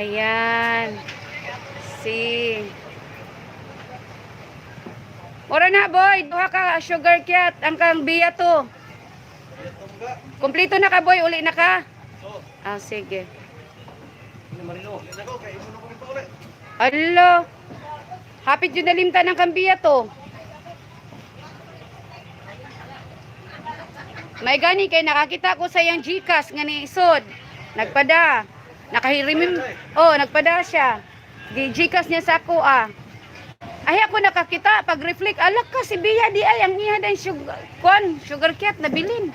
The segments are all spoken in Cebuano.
Ayan. Si. Ora na, boy, duha ka sugar cat ang kang biya to. Kompleto na ka, boy, uli na ka. Ah, sige. Alo. Hapit yun nalimta ng kambiya to. May gani kay nakakita ko sa iyang GCash nga ni Isod. Nagpada. Nakahirimim. Oh, nagpada siya. Gi GCash niya sa ako ah. Ay, ako nakakita pag reflect, alak ka si Bia di ay ang iya dan sugar kwan, sugar cat na bilin.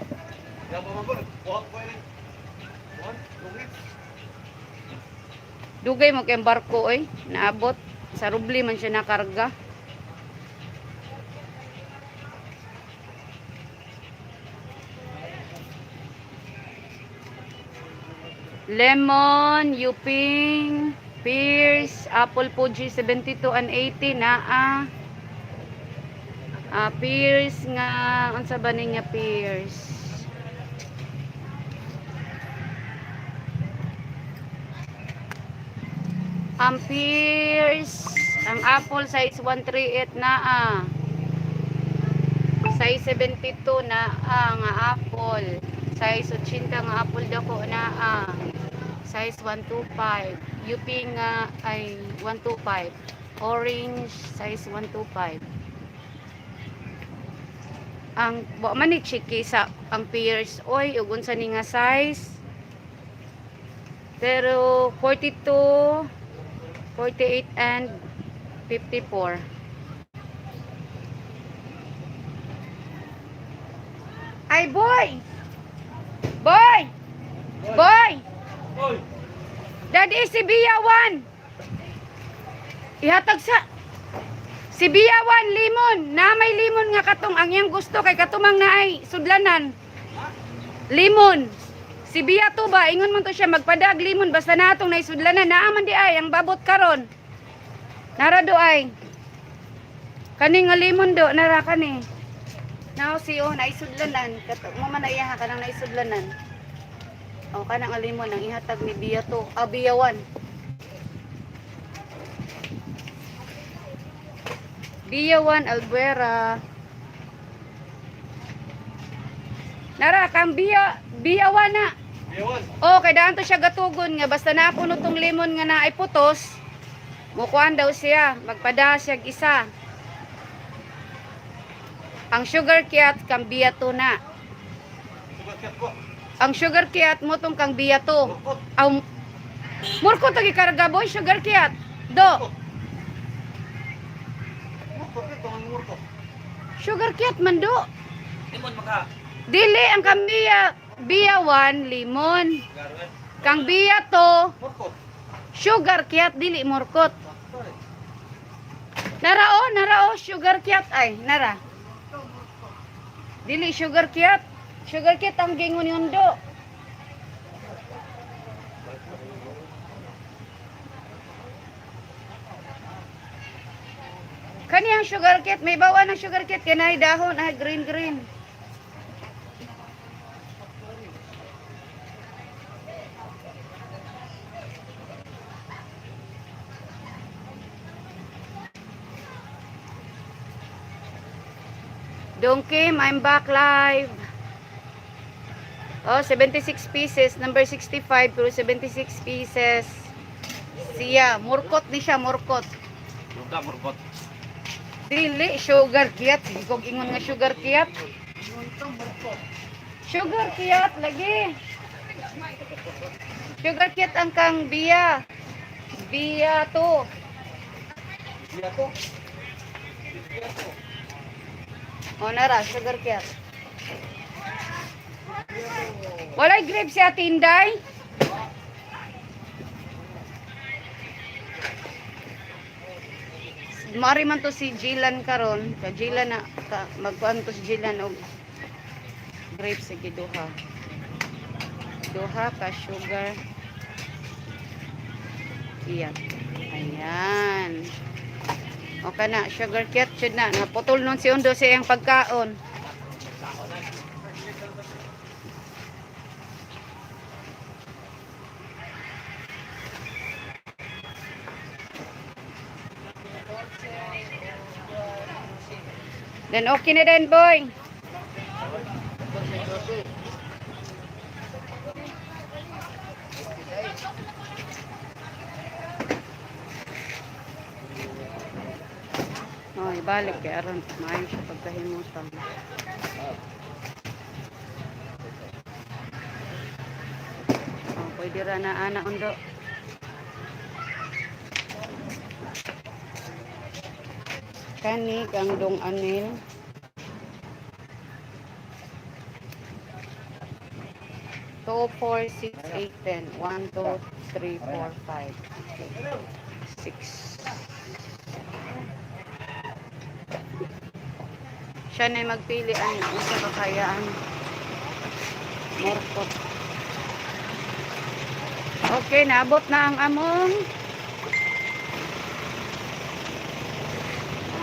Dugay mo kay barko oy, naabot sa rubli man siya nakarga. Lemon, Yuping, Pierce, Apple Fuji 72 and 80 naa. Ah, Pierce nga unsa ba niya Pierce? Ang Pierce, ang Apple size 138 naa. Size 72 naa nga Apple. Size 80 nga Apple dako naa. Size 125. UP nga ay 125. Orange size 125. Ang wa man ni chiki sa ang Pierce oy ug unsa ni nga size. Pero 42, 48 and 54. Ay, boy! Boy! Boy! Daddy, si Biyawan! Ihatag sa... Si Biyawan, limon! Na may limon nga katong ang iyang gusto kay katumang na ay sudlanan. Limon. Si Biya to ba, ingon man to siya magpadag limon basta na atong naisudlanan. Naaman di ay ang babot karon. Nara do ay. Kani nga limon do, nara kani. Now si oh naisudlanan kato mo man na iya kanang naisudlanan. Oh, kanang nga limon ang ihatag ni Biya to, ah, Biyawan. Biyawan Albuera. Nara kang Biya Biyawan na. Oh, kay daan to siya gatugon nga basta na ako no tong limon nga na ay putos. Mukuan daw siya, magpada siya isa. Ang sugar kiat kang biya to na. Ang sugar kiat mo tong kang biya to. Aw, murko to gikarga, boy, sugar kiat. Do, sugar kiat man do. Limon maka. Dili ang kang biya biya 1 limon. Kang biya to sugar kiat, dili murkot. Nara oh, nara oh, sugar kiat ay, nara. Dili sugar kiat. Sugar kiat ang gingon yun do. Kaniyang sugar kiat, may bawa ng sugar kiat kanay dahon ay green green. Dong Kim, I'm back live. Oh, 76 pieces, number 65 pero 76 pieces. Siya, murkot ni siya, murkot. Luga murkot. Dili, sugar kiat. Sige kog ingon nga sugar kiat. Sugar kiat lagi. Sugar kiat ang kang biya. Biya to. O nara, sugar kiat. Walay grapes si Ate Inday? Mari man to si Jilan karon, ka Jilan na ka, magkuan to si Jilan og grapes, sige duha. Duha ka sugar. Iyan. Ayan. Okay na, sugar cat jud na. Naputol nun si Undo sa iyang pagkaon. Then okay na din, boy. Oh, ibalik kay aron maayo siya pagkahimutan. Oh, pwede ra na ana undo. Kani kang dong anil. Two, four, six, eight, 10. One, two, three, four, five, six. Siya na magpili ang isa kakayaan. Morkot. Okay, naabot na ang among.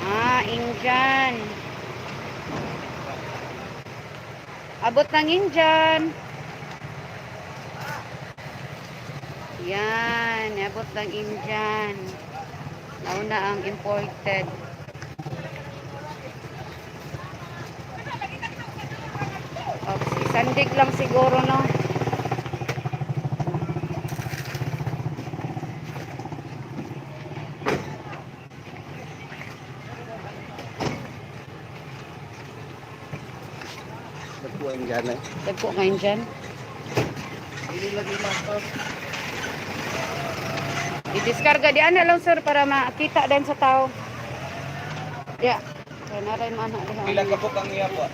Ah, Indian. Abot ng Indian. Yan, abot ng Indian. Nauna ang imported. Oh, sandig lang siguro, no? Nagkuha yung gana. Dagko ngayon dyan. Hindi lagi master. I-diskarga di ana lang sir para makita din sa tao. Ya. Kaya na rin mo anak diha. Pila ka po kang iya po?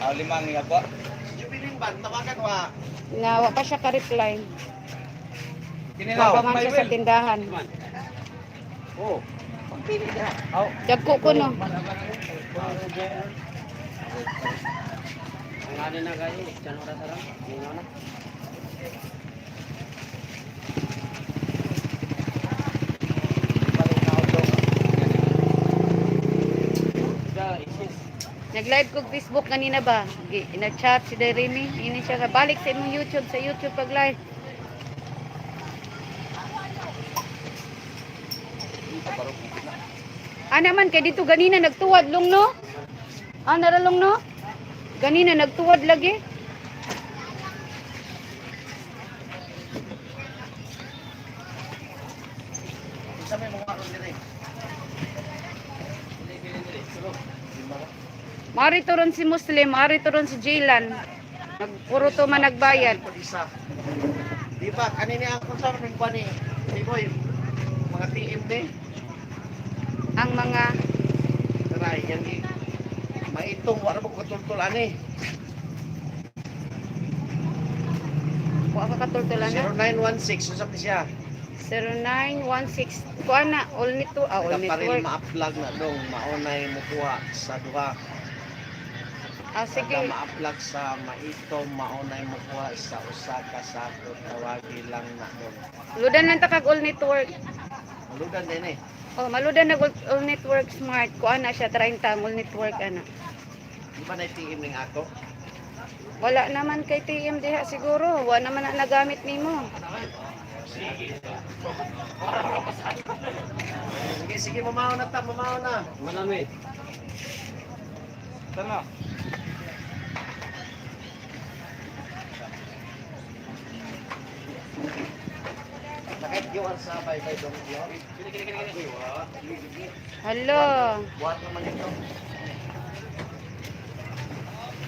Ah, lima ang iya po. Jubiling ban, tawagan wa. Na wa pa siya ka-reply. Kini Pa man siya sa tindahan. Oh. Pagpili ka. Aw. Dagko ko no. Ang ano na kayo, diyan oras ra. Nino na. Nag-live kog Facebook kanina ba? Na-chat si Remy. Ini siya nga balik sa imong YouTube, sa YouTube pag live. Ana man kay dito ganina nagtuwad long no? Ana ra long no? Ganina nagtuwad lagi. Isa may mga karon dire. Mari to ron si Muslim, mari to ron si Jaylan. Nagpuro to man nagbayad. Isa. Di ba kanini ang kung sa ning kuan ni? Di boy. Mga TM ni. Ang mga Tara, yan di. Maitong wala mo katultul ani. wa ka katultulan na. 0916 usap ni siya. 0916 kuan na all nito ah, all Nagaparil network. ma-upload na dong maunay mukuha sa duha. Ah, sige. Taga ma-upload sa maitong maunay mukuha sa usa ka sako tawagi lang na dong. Ludan lang ta kag all network. Maludan din eh. Oh, maludan na all network smart. Kuan na siya 30 ang all network ana. Di ba na TM ning ako? Wala naman kay TM diha siguro. Wala naman na nagamit nimo. Sige, sige, mamaw na ta, mamaw na. Manami. Tama. Nakit-QR sa bye-bye dong yo. Hello. Buhat naman ito.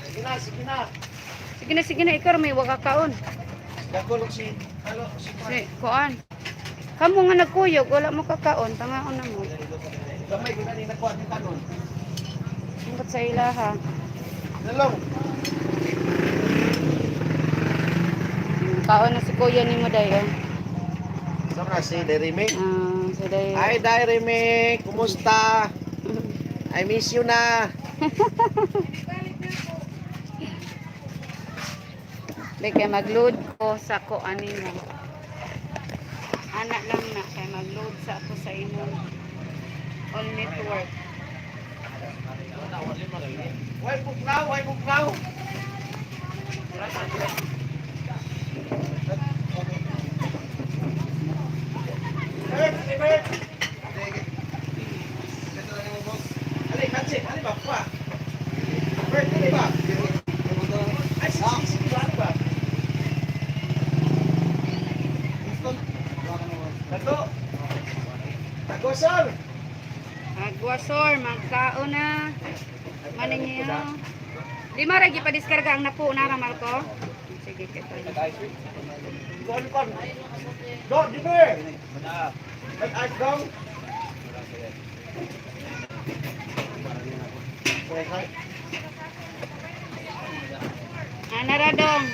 Sige na, sige na. Sige na, sige na ikaw may waka kaon. Dagulog si, halo, si Si kuan. Kamo nga nagkuyog, wala mo kakaon, tangaon na mo. Gamay ko na ni nakuha ni kanon. Ingkot sa ilaha. Nalong. Kaon na si kuya nimo day. Oh. Sama si Derime. Ah, si day. Hi Derime, kumusta? I miss you na. Day kay magload ko sa ko ani mo. Ana lang na kay magload sa ako sa imong all network. Why buklaw, why buklaw? Bert, si Bert. Ali, katsi. Nato. Agosol. Agwasor, magkaon na. Maninyo. Di mo ra gipadiskarga ang napo na ramal ko. Sige kito. Kon kon. Do di be. May ice dong. Ana ra dong.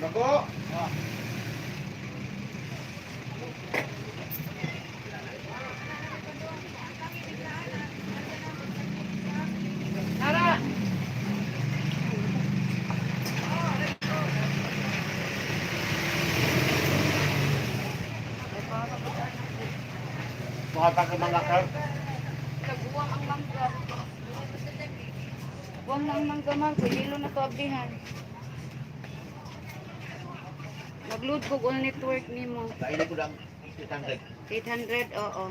Nako. Nara. Mga pa ka mga kar. Kaguwang ang mangga. Guwang na ang mangga man ko dilo na to ablihan. Magload kog all network nimo. Kainin ko lang 800. 800, oo.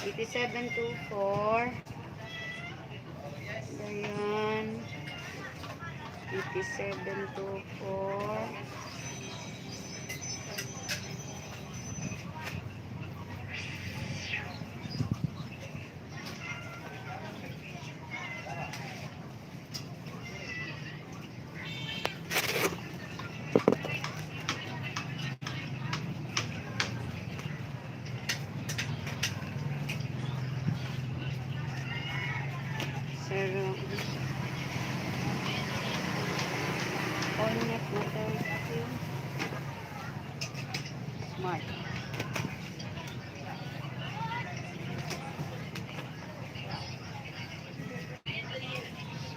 8724. Ayan. 8724. Zero. All net network. Smart.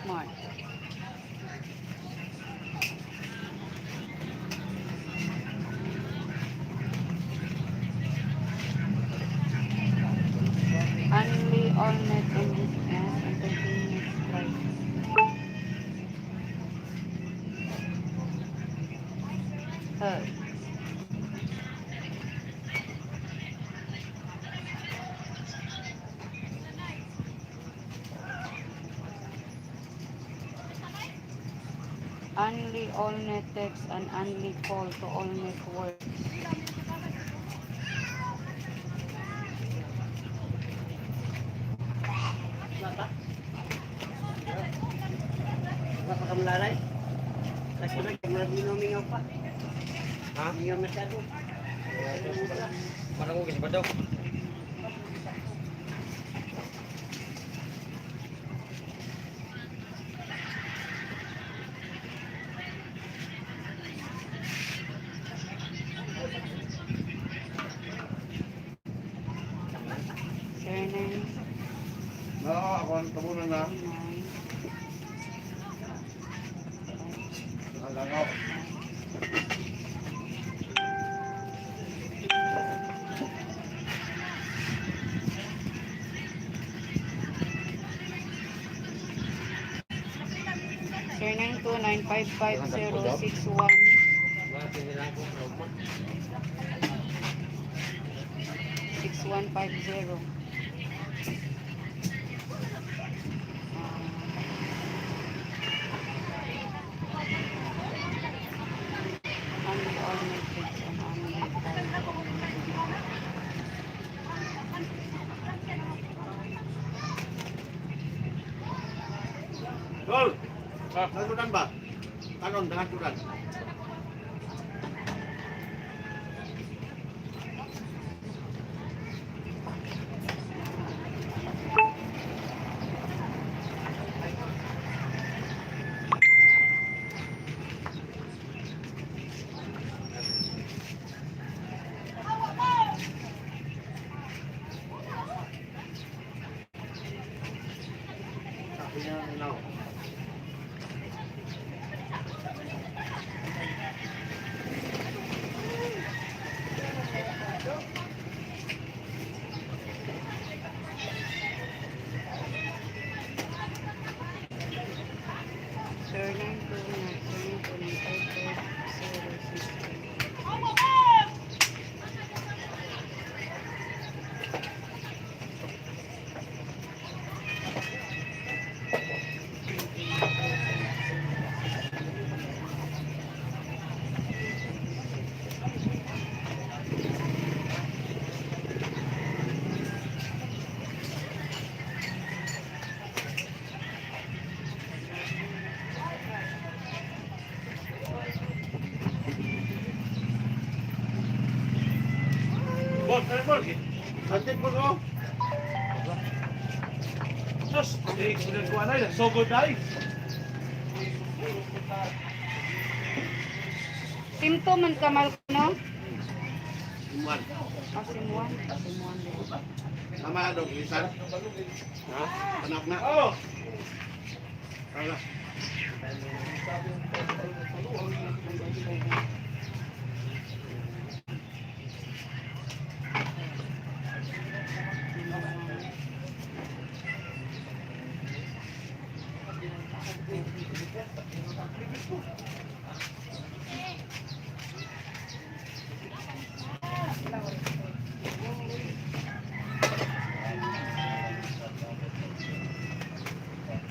Smart. Only all net and business and 30 minutes price. Oh. Only all net text and only call to all networks. Wala pa kamlalay. Kasi na kamlalay pa. Ha? Mingaw masyado. Parang ko kasi ba daw? 09 Oo, ako ang tabunan na. 9 Nalangaw. 0929555061 6150. Only all matrix and only all. Gol. Nagtudan ba? Kanon, nagtudan. Sabi niya, no. Bol, tara bol. Antin po ko. Sus, eh, kuha na, so good ay. Simto man kamal no? Imuan. Oh, simuan. Simuan din. Sama dong, lisan. Ha? Anak na. Oh, Tara.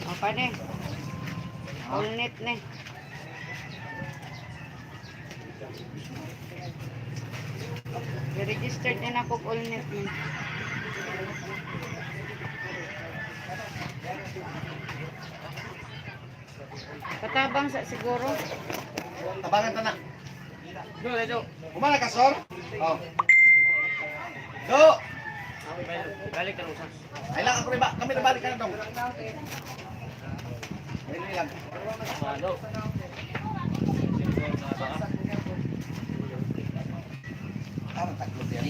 O, pane. All net ne. I-registered din ako all net ni. Katabang sa siguro. Tabangan ta na. Kumana ka, sir? Oh. Do! Balik ka usas. Ay lang ako rin ba? Kami na balik ka na dong. Ay lang. Malo. Parang tatlo yan.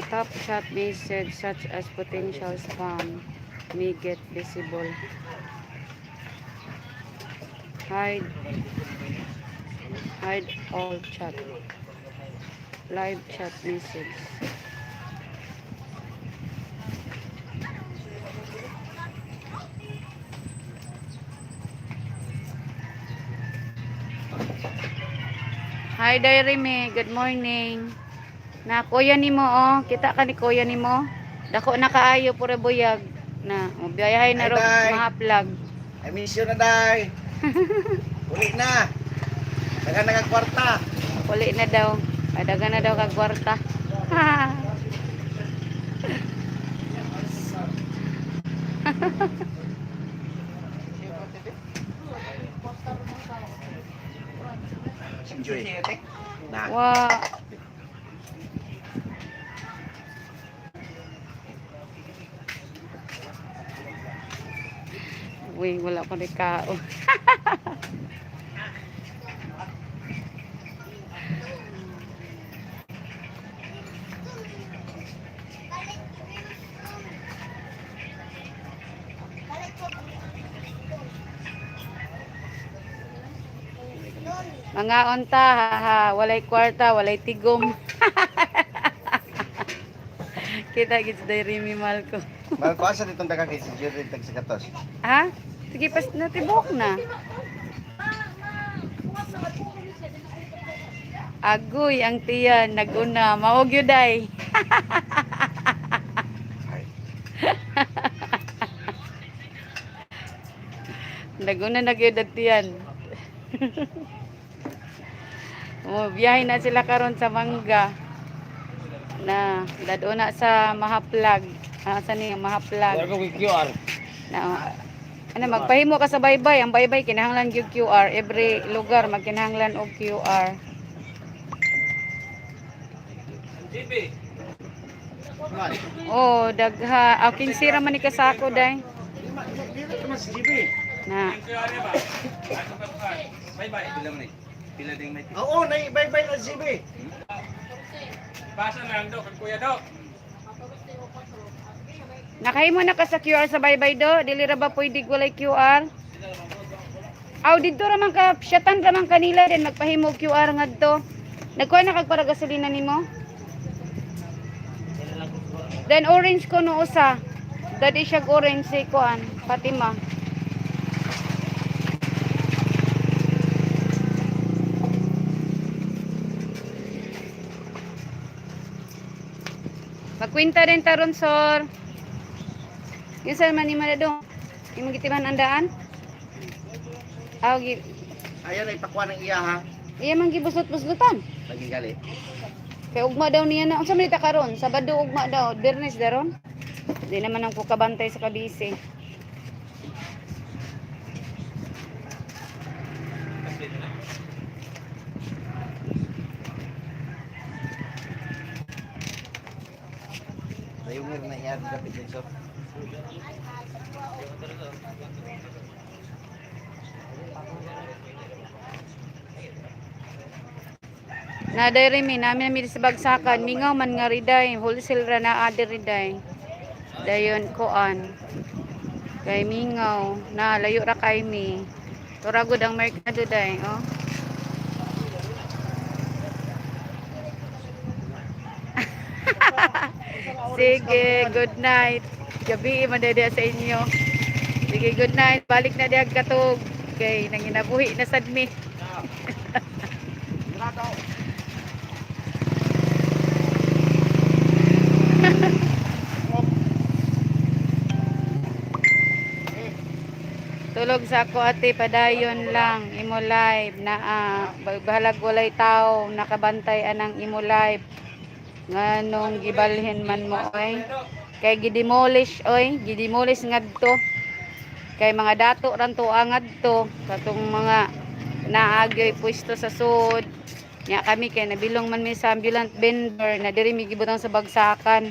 Top chat message such as potential spam may get visible. Hide hide all chat. Live chat message. Hi, Diary Me. Good morning. Na kuya nimo oh, kita ka ni kuya nimo. Dako na kaayo pure buyag na mobiyahay na Hi, ro Day. mahaplag. I miss you na, day. Uli na. Dagan na kang kwarta. Uli na daw. Adaga na daw kag kwarta. Enjoy. Na. Wa. Uy, wala ko ni kao. Mga onta, ha, ha, walay kwarta, walay tigom. Kita gits day Remy Malco. Mahal ko asa ditong daga kay si Jerry tag sa katos. Ha? Sige, pas natibok na. Agoy ang tiyan, naguna. Maog yun day. Naguna na gyud ang tiyan. Oh, biyahe na sila karon sa Mangga. Na, dado na sa Mahaplag. Ah, sa ni Mahaplag. Wala ko QR. Na, ano, magpahimo ka sa baybay. Ang baybay, kinahanglan gyud QR. Every lugar, magkinahanglan og QR. GB. Oh, dagha. Aw, 15 ra man ni kasako, day. Dito naman si GB. Na. QR niya ba? Bye bye. Pila man eh. Pila ding may. Oo, nay bye-bye na si GB. Pasa na lang do kag kuya do. Nakahimo na ka sa QR sa baybay do. Dili ra ba pwede walay QR? Aw, didto ra man ka, syatan ra man kanila din magpahimo og QR ngadto. Nagkuha na kag para gasolina nimo? Then orange ko no usa. Dadi siya orange si kuan, Fatima. Magkwinta din taron sor. Kinsa man ni dong? Imong gitiman ang daan? Aw gi Ayan ay pakuha ng iya ha. iya man gibusot-buslutan. Lagi gali. Kay ugma daw niya na. Unsa man ta karon? Sabado ugma daw, Biyernes daron. Di naman ang kabantay sa kabisi. Sayungir na iyan kapit din so. Na diri mi namin mi sa bagsakan, mingaw man nga riday, wholesale ra na diri day. Dayon kuan. Kay mingaw na layo ra kay mi. Turagod ang merkado day, oh. Sige, good night. Gabi man day sa inyo. Sige, good night. Balik na diag katog. Kay nanginabuhi na sad mi. Tulog sa ako ate, padayon lang imo live na bahalag walay tao nakabantay anang imo live. Nganong gibalhin man mo oy. Kay gidemolish oy, gidemolish ngadto. Kay mga dato ran to ngadto katong mga naagyoy pwesto sa sud. Nya kami kay nabilong man mi sa ambulant vendor na diri mi gibutang sa bagsakan.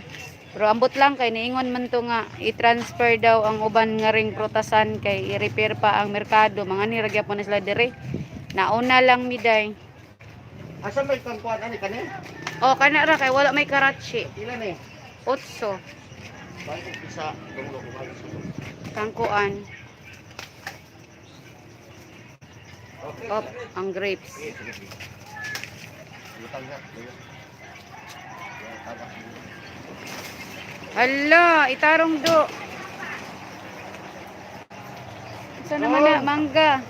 Pero ambot lang kay niingon man to nga i-transfer daw ang uban nga ring prutasan kay i-repair pa ang merkado. Mga ni ra gyapon na sila diri. Nauna lang mi day. Asa may tangkuan ani kani? O kana ra kay wala may karatsi. Pila ni? Otso Bakit isa tunglo ko balik sa kangkuan. Okay. Op, ang grapes. Sige, sige, sige. Lutang na. Luyo. Yan, tama. Hala, itarong do. Sa naman na mangga.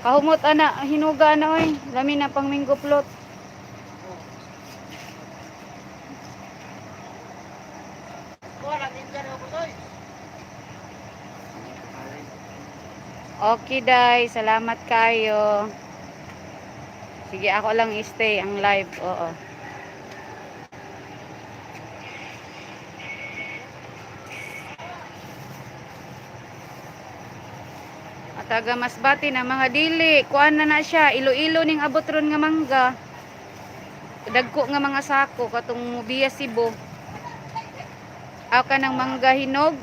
Kahumot ana, hinuga ana oy. Lami na pang minggo plot. Okay, day. Salamat kayo. Sige, ako lang stay ang live. Oo. At taga Masbate na mga dili, kuan na na siya, Iloilo ning abot ron nga mangga. Dagko nga mga sako katong Biya Cebu. Aw ka ng mangga hinog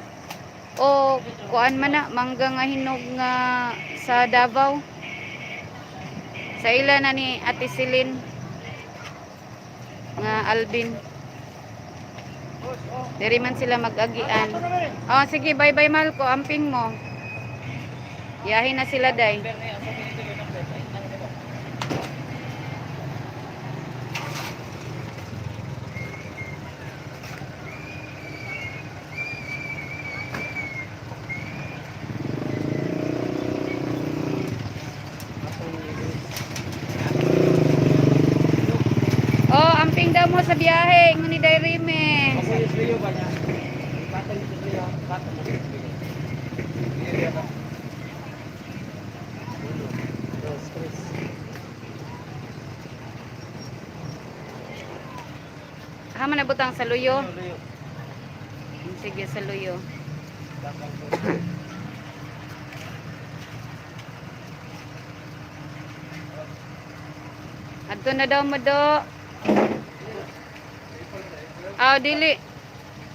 o kuan man na mangga nga hinog nga sa Davao. Sa ila na ni Ate Celine nga Alvin. Diri man sila mag-agian. Oh, sige, bye-bye Malco, amping mo. Yahin na sila day. Oh, amping daw mo sa biyahe, nguni day rime. Ako yung Leo ba niya? Bata yung Leo, bata mo yung Leo. Hindi ba? Dos, tres. Ha man nabutang sa luyo. Leo. Sige, sa luyo. Adto na daw mo do. Ah, dili.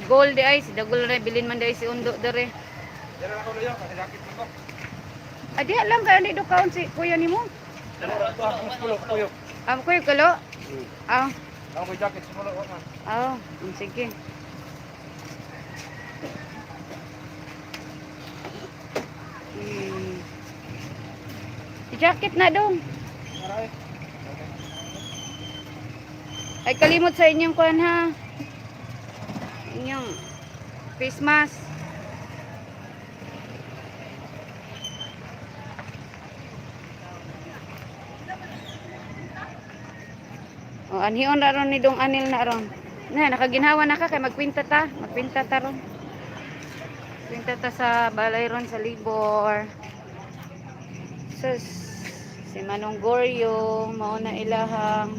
Gold di ay si dagol ra bilin man di ay si Undo dere. Dara ako Leo, kasi lakit ko. Adi lang kay ani do kaon si kuya nimo. Dara ako ako pulo kuyo. Ah, kuya kalo. Ah, Ako may jacket sumulo wa man. ah, sige. Si jacket na dong. Aray. Ay kalimot sa inyong kuan ha. Inyong face mask. O anhion ra ron ni dong anil na ron. Na nakaginhawa na ka kay magkwinta ta, magkwinta ta ron. Kwinta ta sa balay ron sa libor. Sus, si Manong Goryo, mao na ilahang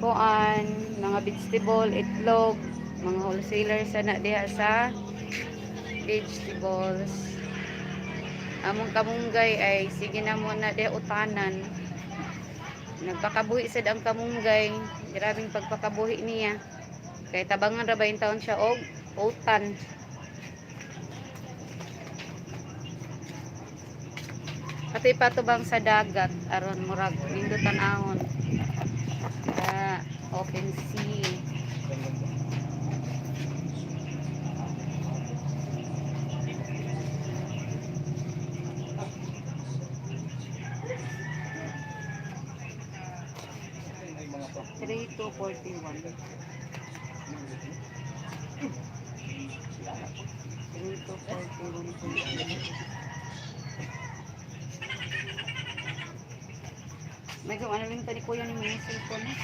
Kuan, mga vegetable, itlog, mga wholesaler sa na diha sa vegetables. Among kamunggay ay sige na muna diha utanan. Nagpakabuhi sad ang kamunggay. Grabing pagpakabuhi niya. Kay tabangan ra ba yung taon siya og utan. Pati patubang sa dagat aron murag nindot tan-awon. Ah, open sea. 3,241. 3,241. May kung ano lang tani kuya ni mga cellphone, eh.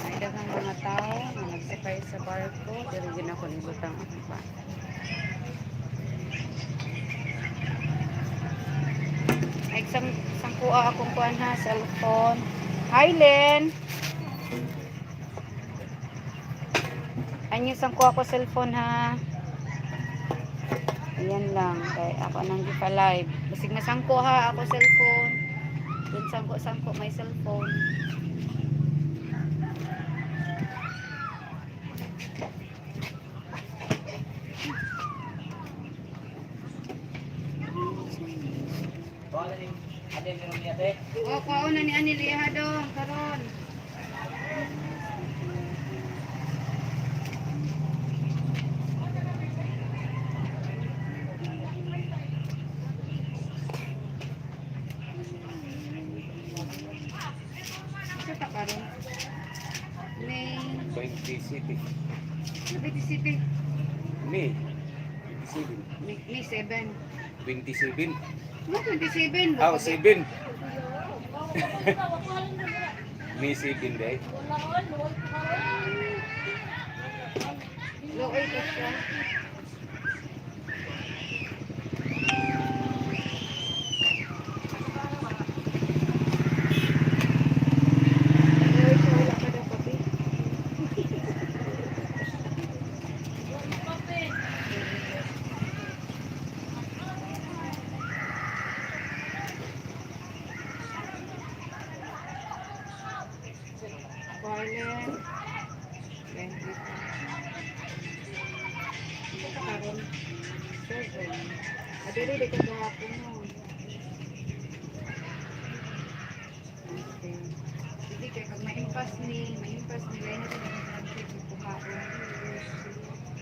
Ay, daghang mga tao nga nagsakay sa barko pero ginako ni butang ang pa. Ay, sang kuha akong kuan ha, cellphone. Hi, Len! Anyo, sang kuha ko cellphone ha. Ayan lang, kay ako nang gipa live. Basig masangko ha, ako cellphone. Dun sangko-sangko may cellphone. O, kuha na ni Ani Liha dong, karon. Isa ta karon. May 20 City. Cavite City. May 27. May 7. 27. No, 27. Ah, 7. May 7 day. Looy ko siya. Looy siya, wala pa daw kape. Violet. 22. Ito ka karon. 7. Adiri di ka gahapon no. Okay. Hindi kay pag ma-impas ni lain na sa trip kuhaon.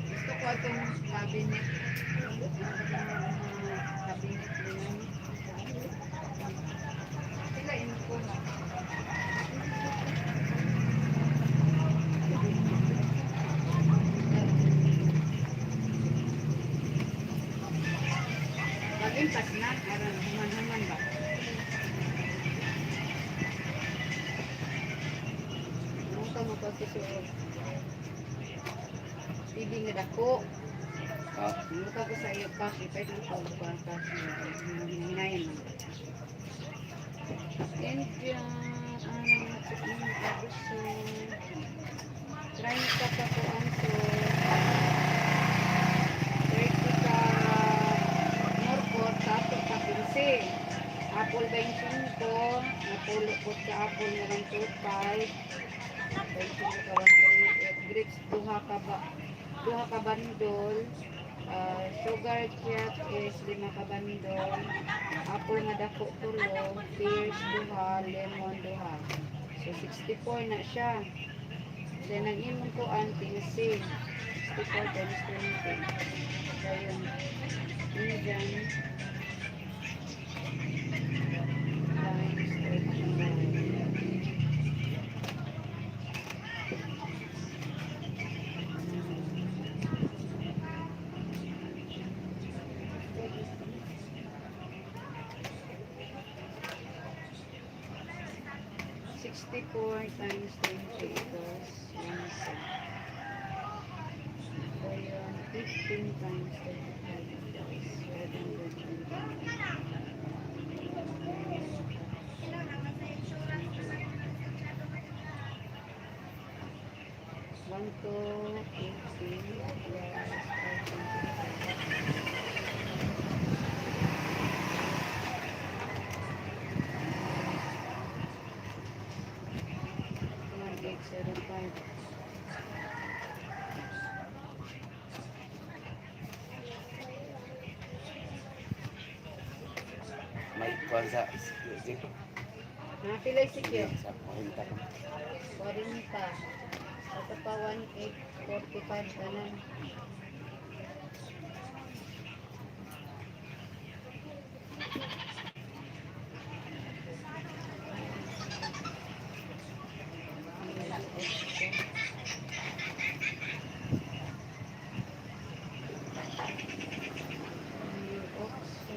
Gusto ko atong cabinet. Cabinet din. Sila imong kuha. Mag-impas na, aron human-human ba? Anong ka mo pagsusuot? TV nga dako. Ah, Ano ka ko sa iyo cash, ipay mo ko kuan cash. Hinayin mo. And yan, ano, gusto. 30 ka ko ang so. 30 ka morkot sa ato ka 15. Apple 25, napulo po sa apple nga 25. 25 ka 138. Grapes duha ka ba duha ka bandol. Ah, sugar cap is lima ka bandol. Apple nga dako tulo, pears duha, lemon duha. So 64 na siya. Then ang imong kuan 15. 64 times 20. So yun. Yun dyan. Times 39. 64 times 20 equals 1. So yun, 15 times 35 equals 720. 1280 plus 5.85. 1875. May kuan sa SQ. Ha, pila sikyo? Sa 40 ko. 40. Ato pa 1845 tanan. Otso.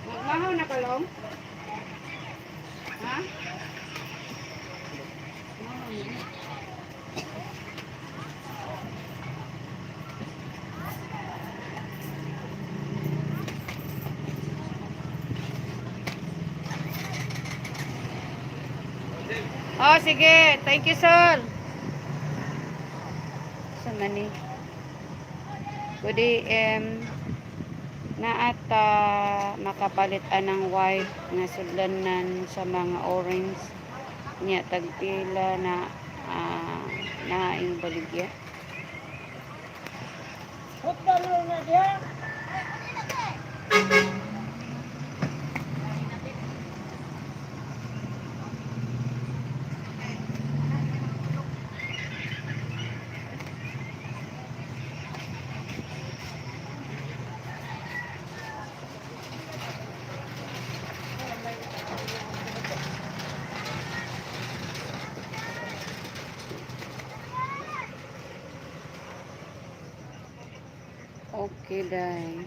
Magmahaw na kalong? Ha? Mahaw na. Oh, sige. Thank you, sir. Saan man ni? Pwede, naata makapalit anang white nga sudlanan sa mga orange niya tagpila na naing baligya. Okay, dai.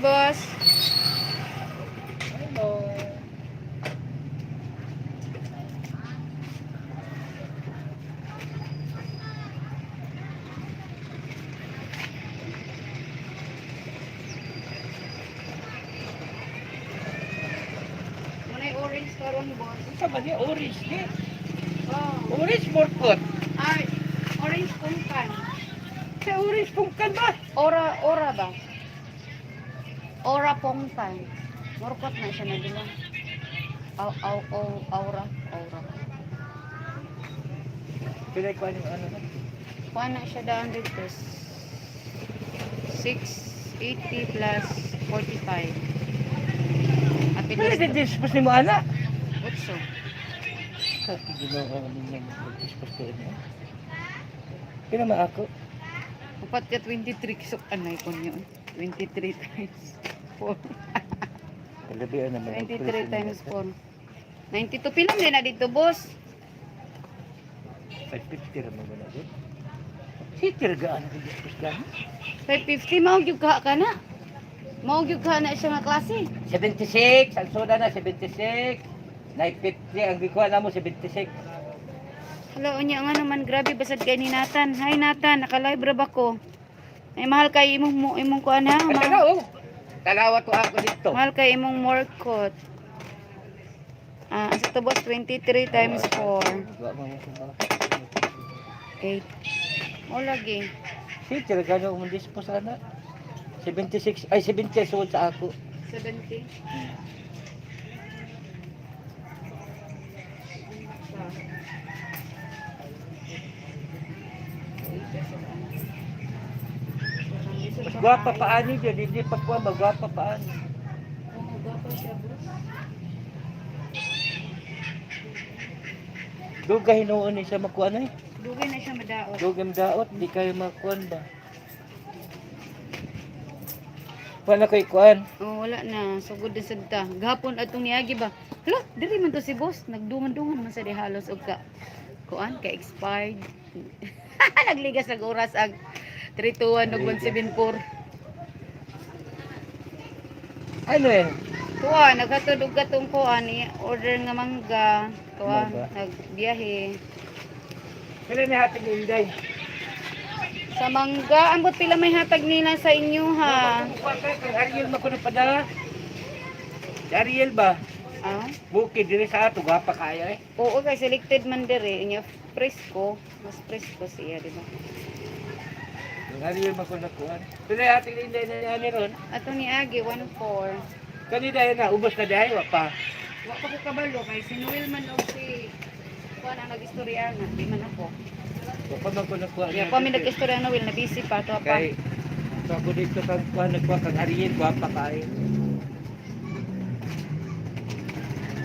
Boss. Hello. Muna'y orange karon, boss. Unsa ba ni orange ni? Oh. Orange morkot. Ay, orange pungkan. Sa orange pungkan ba? Ora, ora ba? Ora pongkan. Murkot na siya na dila. Au, au, au, aura, aura. Pinay ko ano ano na. Kuha na siya daan dito. 680 plus 45. Apil Pila din dispos ni mo ana? Otso. Sa Ginoo ninyo mag-dispos ko niya. Pila ma ako? Upat ka 23 kisok anay ko niyo. 23 times 4. Kalabi naman. ang 23 presyo times nila. 4. 92 pila din na dito, boss. 550 ra man na gud. Si tirgaan ang dispos gani. 550 mao gyud ka na. Mao gyud ka na siya nga klase. 76, ang soda na 76. 950 ang gikuha na mo 76. Hala, unya nga naman grabe basad kay ni Nathan. Hi Nathan, naka-live ra ba ko? Ay mahal kay imong mo imong kuan ha. Ay, Mahal, tanaw, oh. Tanawa to ako dito. mahal kay imong morkot. Ah, sa to boss 23 times 4. Wa mo yan sa 8. O lagi. Si tirgaan ang dispos ana. 76 ay 70 suod sa ako. 70. Mas gwapa pa ani diyan, hindi pa kuha magwapa pa ani. Oo, gwapa siya, boss. Dugay hinuon ni siya makuha na eh. Dugay na siya madaot. Dugay daot, di kayo makuha ba. Wala ko'y kuan. Oh, wala na. Sugod na sad ta. Gahapon atong niagi ba? Hala, diri man to si boss. Nagdungan-dungan man sa di halos og ka kuan ka expired. Nagligas nag oras ag 321 ug 174. Ano eh? Tuwa, naghatod og katong kuan ni order nga mangga. Tuwa, Mangga. nagbiyahe. Pila ni hatag ni Inday? Sa mangga, ambot pila may hatag nila sa inyo ha. Kuha ka kay Ariel man kuno padala. Si Ariel ba? Ah? Bukid diri sa ato gwapa kaya eh. Oo, kay selected man diri nya presko, mas presko siya, di ba? Ang Ariel man kuno kuan. Pila ni hatag ni Inday na ani ron? Ato ni Agi 14. Kani dahil na ubos na dahil wa pa. Wa pa ko kabalo kay si Noel man og si kuan ang nag-istorya nga, di man ako. Wa pa man kuno kuan. Yeah, pa mi nag-istorya Noel na busy pa to pa. Kay so ako dito kang kuan nagkuha kang Ariel gwapa kaayo.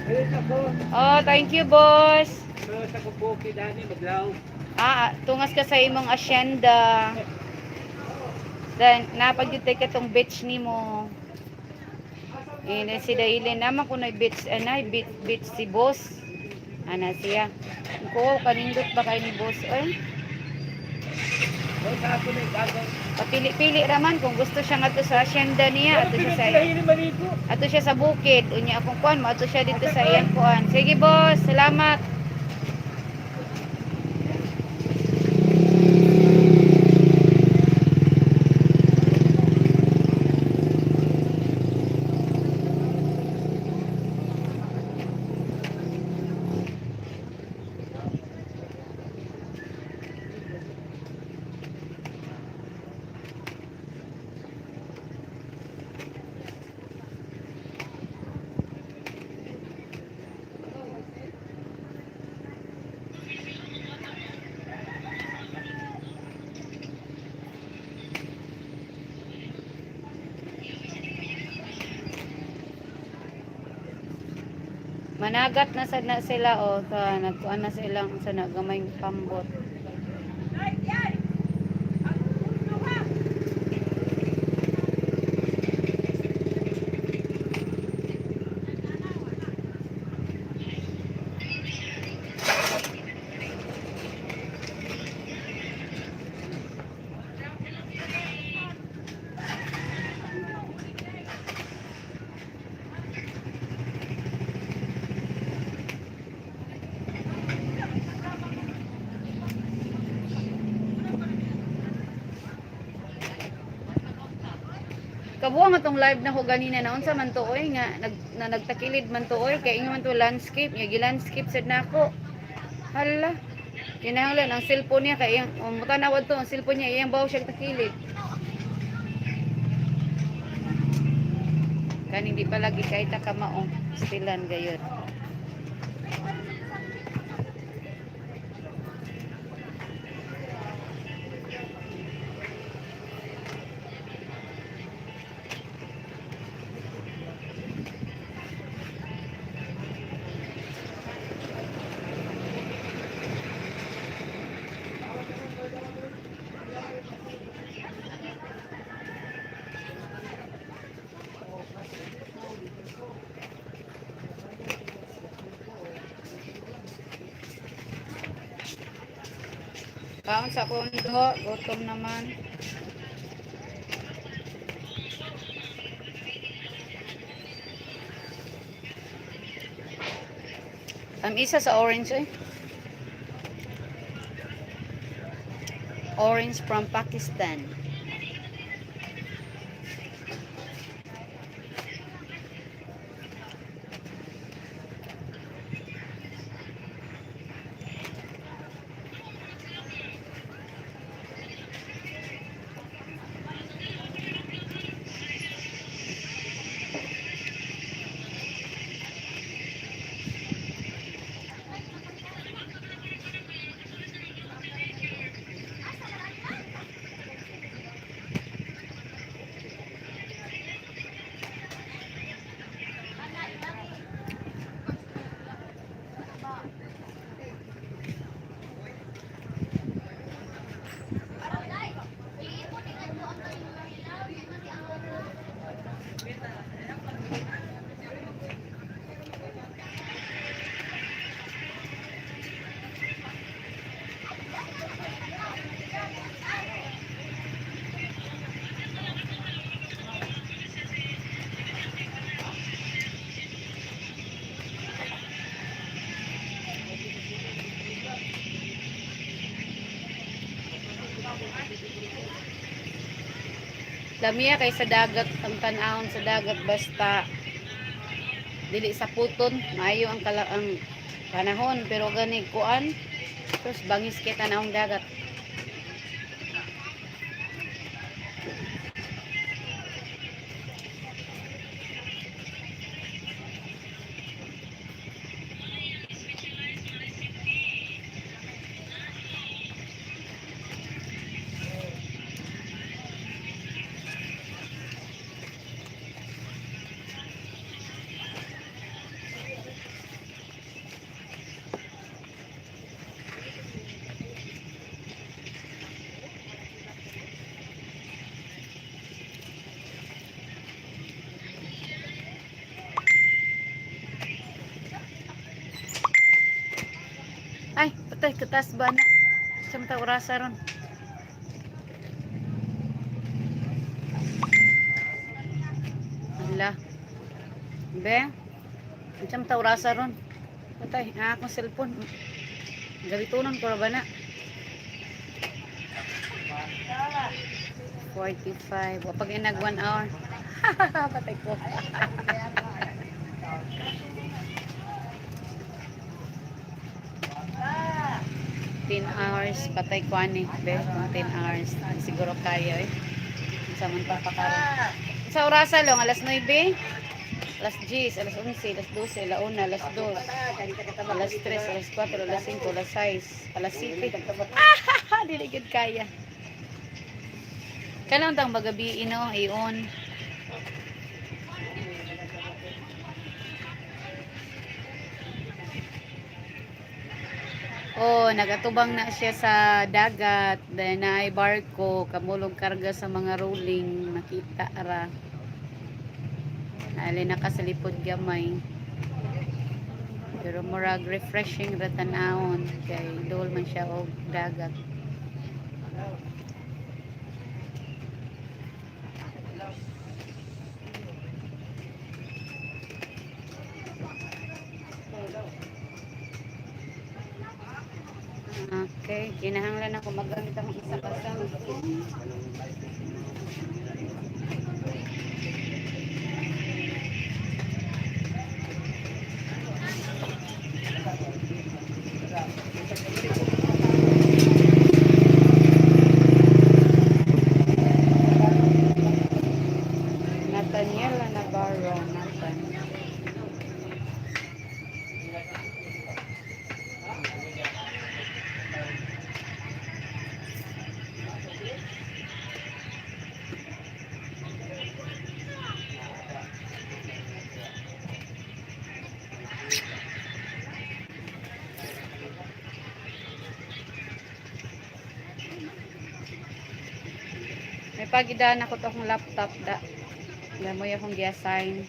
Eh, ako. Oh, thank you, boss. So, sa ko bukid ani maglaw. Ah, tungas ka sa imong asyenda. Then napagyud ka tong beach nimo. Ine si Dailin naman kunoy beach anay beach, beach si boss. Ana siya. Ko kanindot ba kay ni boss oy? So, sa ako na igagaw. Papili-pili raman kung gusto siya nga sa asyenda niya ato siya sa Pinaglahin ni Marigo. ato siya sa bukid unya akong kuan mo ato siya dito sa iyang kuan. Sige boss, salamat. Managat na sad na sila o ta nagkuan na sila sa nagamay pambot. Kabuang atong live na ko ganina na unsa man to oy nga na nagtakilid man to oy kay ingon man to landscape nga gi-landscape sad nako. Hala. Kinahanglan ang cellphone niya kay iyang mutanaw to ang cellphone niya iyang baw siya takilid. Kaning di pa lagi kay ta kamaong stilan gayud. Kaon sa kondo, gutom naman. Ang isa sa orange eh. Orange from Pakistan. Lamiya kay sa dagat ang tan-awon sa dagat basta dili sa puton, maayo ang ang panahon pero gani kuan terus bangis kay tan-awong dagat. Ay, patay katas ba na? Sa mata orasa ron. Ala. Be. Sa mata orasa ron. Patay, ang akong cellphone. Gabitunon ko ra ba na? 45. Wa pag inag 1 hour. Patay ko. 10 hours, patay ko ani, be, kung 10 hours, siguro kaya eh. Sa man pa pakaroon. Sa orasa long, alas 9, alas 10, alas 11, alas 12, alas 1, alas 2, alas 3, alas 4, alas 5, alas 6, alas 7. Ah, dili gyud kaya. Kailan tang magabi ino, i-on. Oh, nagatubang na siya sa dagat, dahil naay barko, kamulog karga sa mga rolling, makita ra. Ali nakasalipod gamay. Pero murag refreshing ra tan-awon kay duol man siya og dagat. Okay, kinahanglan ako magamit akong isa ka cellphone. Pagida na ko to akong laptop da. Da mo akong gi-assign.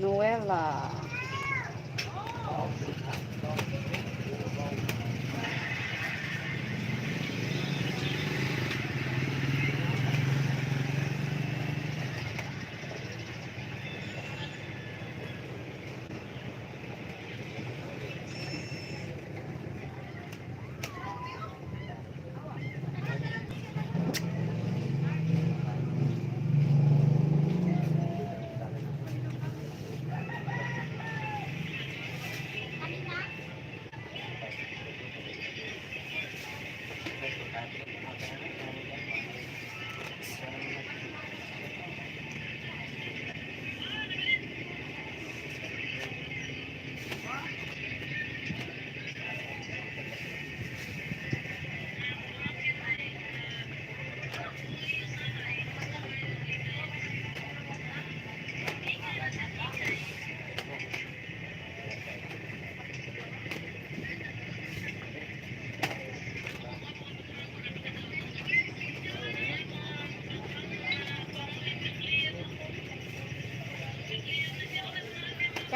Noela.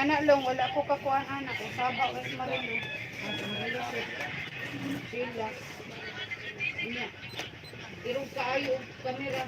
Kana long wala ko kakuan anak ko saba wes Marilo. Marilo si Sheila. Nya. Irog kaayo og kamera.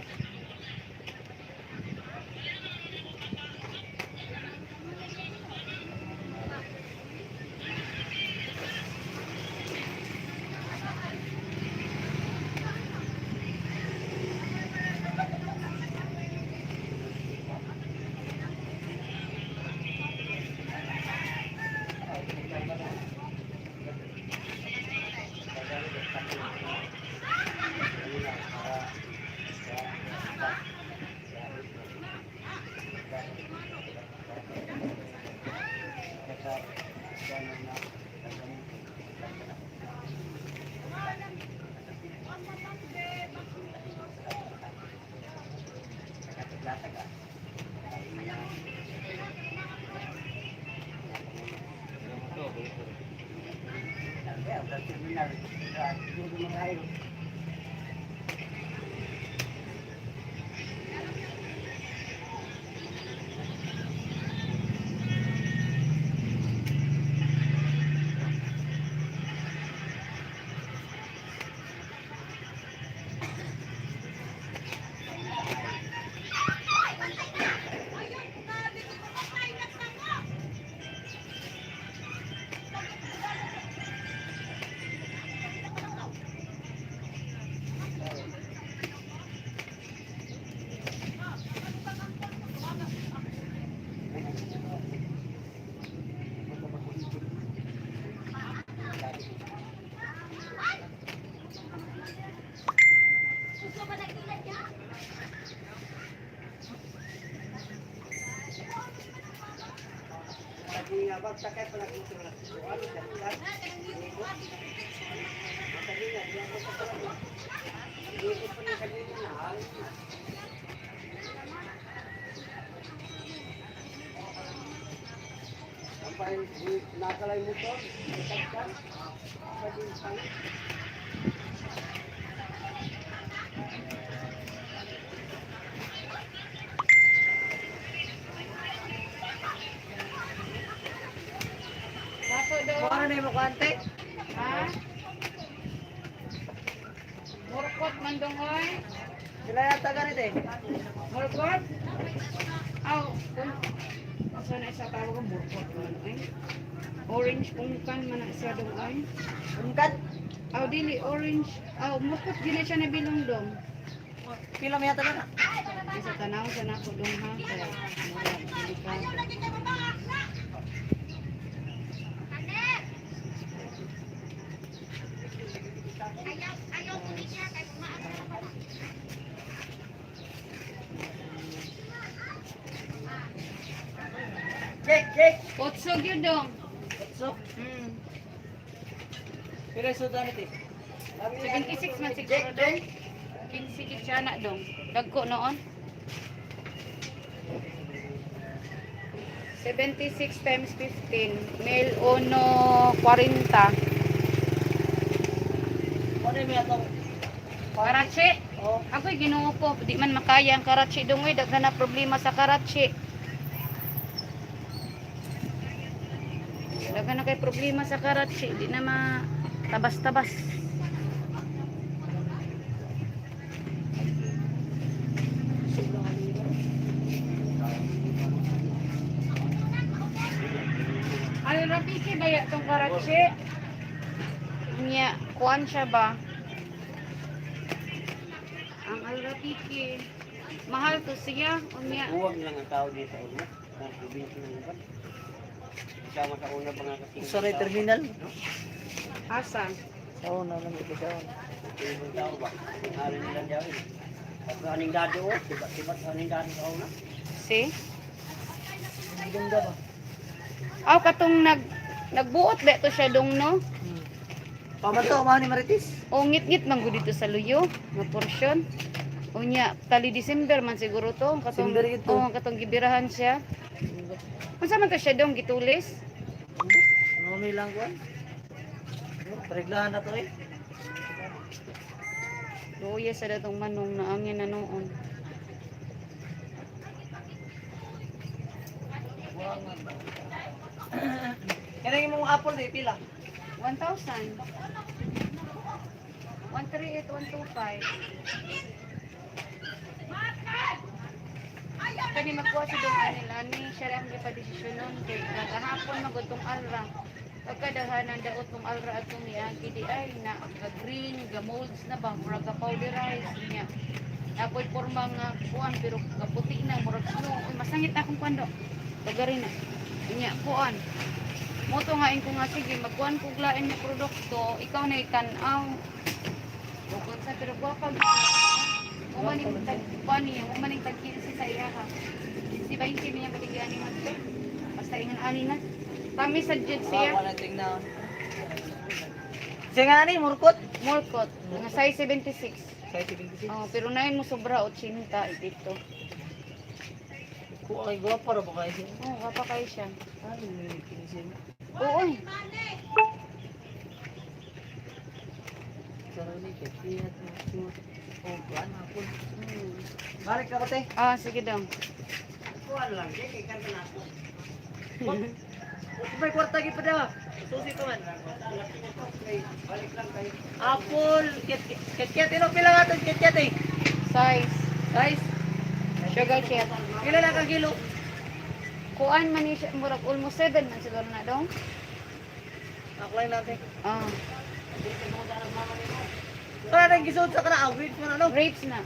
Dato do. Ano na yung kuante? Ha? Murkot man dong oy. Sila yata ganit eh. Murkot? Aw, kung asa na isa tawag ko murkot man oy. Orange pungkan man na siya dong oy. Ungkat. Aw dili orange. Aw murkot gina siya na bilong dong. Pila may yata na. Isa tanaw sa nako dong ha kay mura delikado. Cake, cake. Otso gyud dong. So, Mm. pila yung sudan ito eh. 76 man siguro dong. 15 gid siya na dong. Dagko noon. 76 times 15, mil 1.40. Ano yung atong Karachi. Oh. Ako'y Ginoo ko, di man makaya ang karachi dong oy, daghan na problema sa karachi. Daghan na kay problema sa karachi, di na ma tabas-tabas. Ano rapiki ba ya tong karachi? Nya, kuan siya ba? Ang alrapiki. Mahal to siya. Unya. Huwag lang ang tao dito sa una. Ang probinsya ng lugar. Kasama sa una pa nga kasi. Sa ray terminal. Asa? Sa una lang ito sa una. Ibang tao ba? Ang hari nila diyan. Pag aning dado oh, tiba-tiba sa aning dado sa una. Si? Ganda ba? Aw katong nagbuot ba to siya dong no? Paman to, ni Marites. O ngit-ngit man gud dito sa luyo nga porsyon. Unya tali December man siguro to ang katong December yun to. oh, ang katong gibirahan siya. Unsa man to siya dong gitulis? Ano may lang kuan? Pareglahan na to eh. Luya sa datong manong na angin na noon. Kaya yung mga apple di pila. 1,000. 138, 125. Kani magkuha si Dong Anil, ani siya lang gipadesisyon nun kay nagahapon magutong alra. Pagkadahanan daot tong alra at tong niagi di ay na ga green, ga molds na ba, murag ga powderized niya. Ako'y porma nga kuan pero kaputi na murag snow. Uy, masangit akong kuan do. Pagari na. Niya kuan. Moto nga ko nga sige magkuan kog lain nga produkto, ikaw na itan-aw. Bukod sa pero gwapa. Mo man ning tag kuan niya, mo man ning tag 15 sa iya ha. Si 20 niya baligyan ni Magte. Basta ingon ani na. Tami sa jud siya. Wala tingnan. Siya nga ni murkot. Morkot, nga size 76. Size 76. Oh, pero nain mo sobra 80 dito. Kuha kay gwapa ra ba kayo siya? Oh, gwapa kayo siya. Ano yung kinisin? Oo. eh. Sarili kay Fiat mo. Oh, kuan apple. Balik ka ko te. Ah, sige daw. Kuan lang, di kay kanta na ako. May kwarta gyud pa daw. Susi pa man. Balik lang kayo. Apple, kit kit kit ino pila nga to kit kit eh. Size. Guys, Sugar chip. pila na ka kilo? Kuan man ni siya, murag almost 7 man siguro na dong. Aklay natin. Ah, Para nang gisod sa kana awit mo na no. grapes na.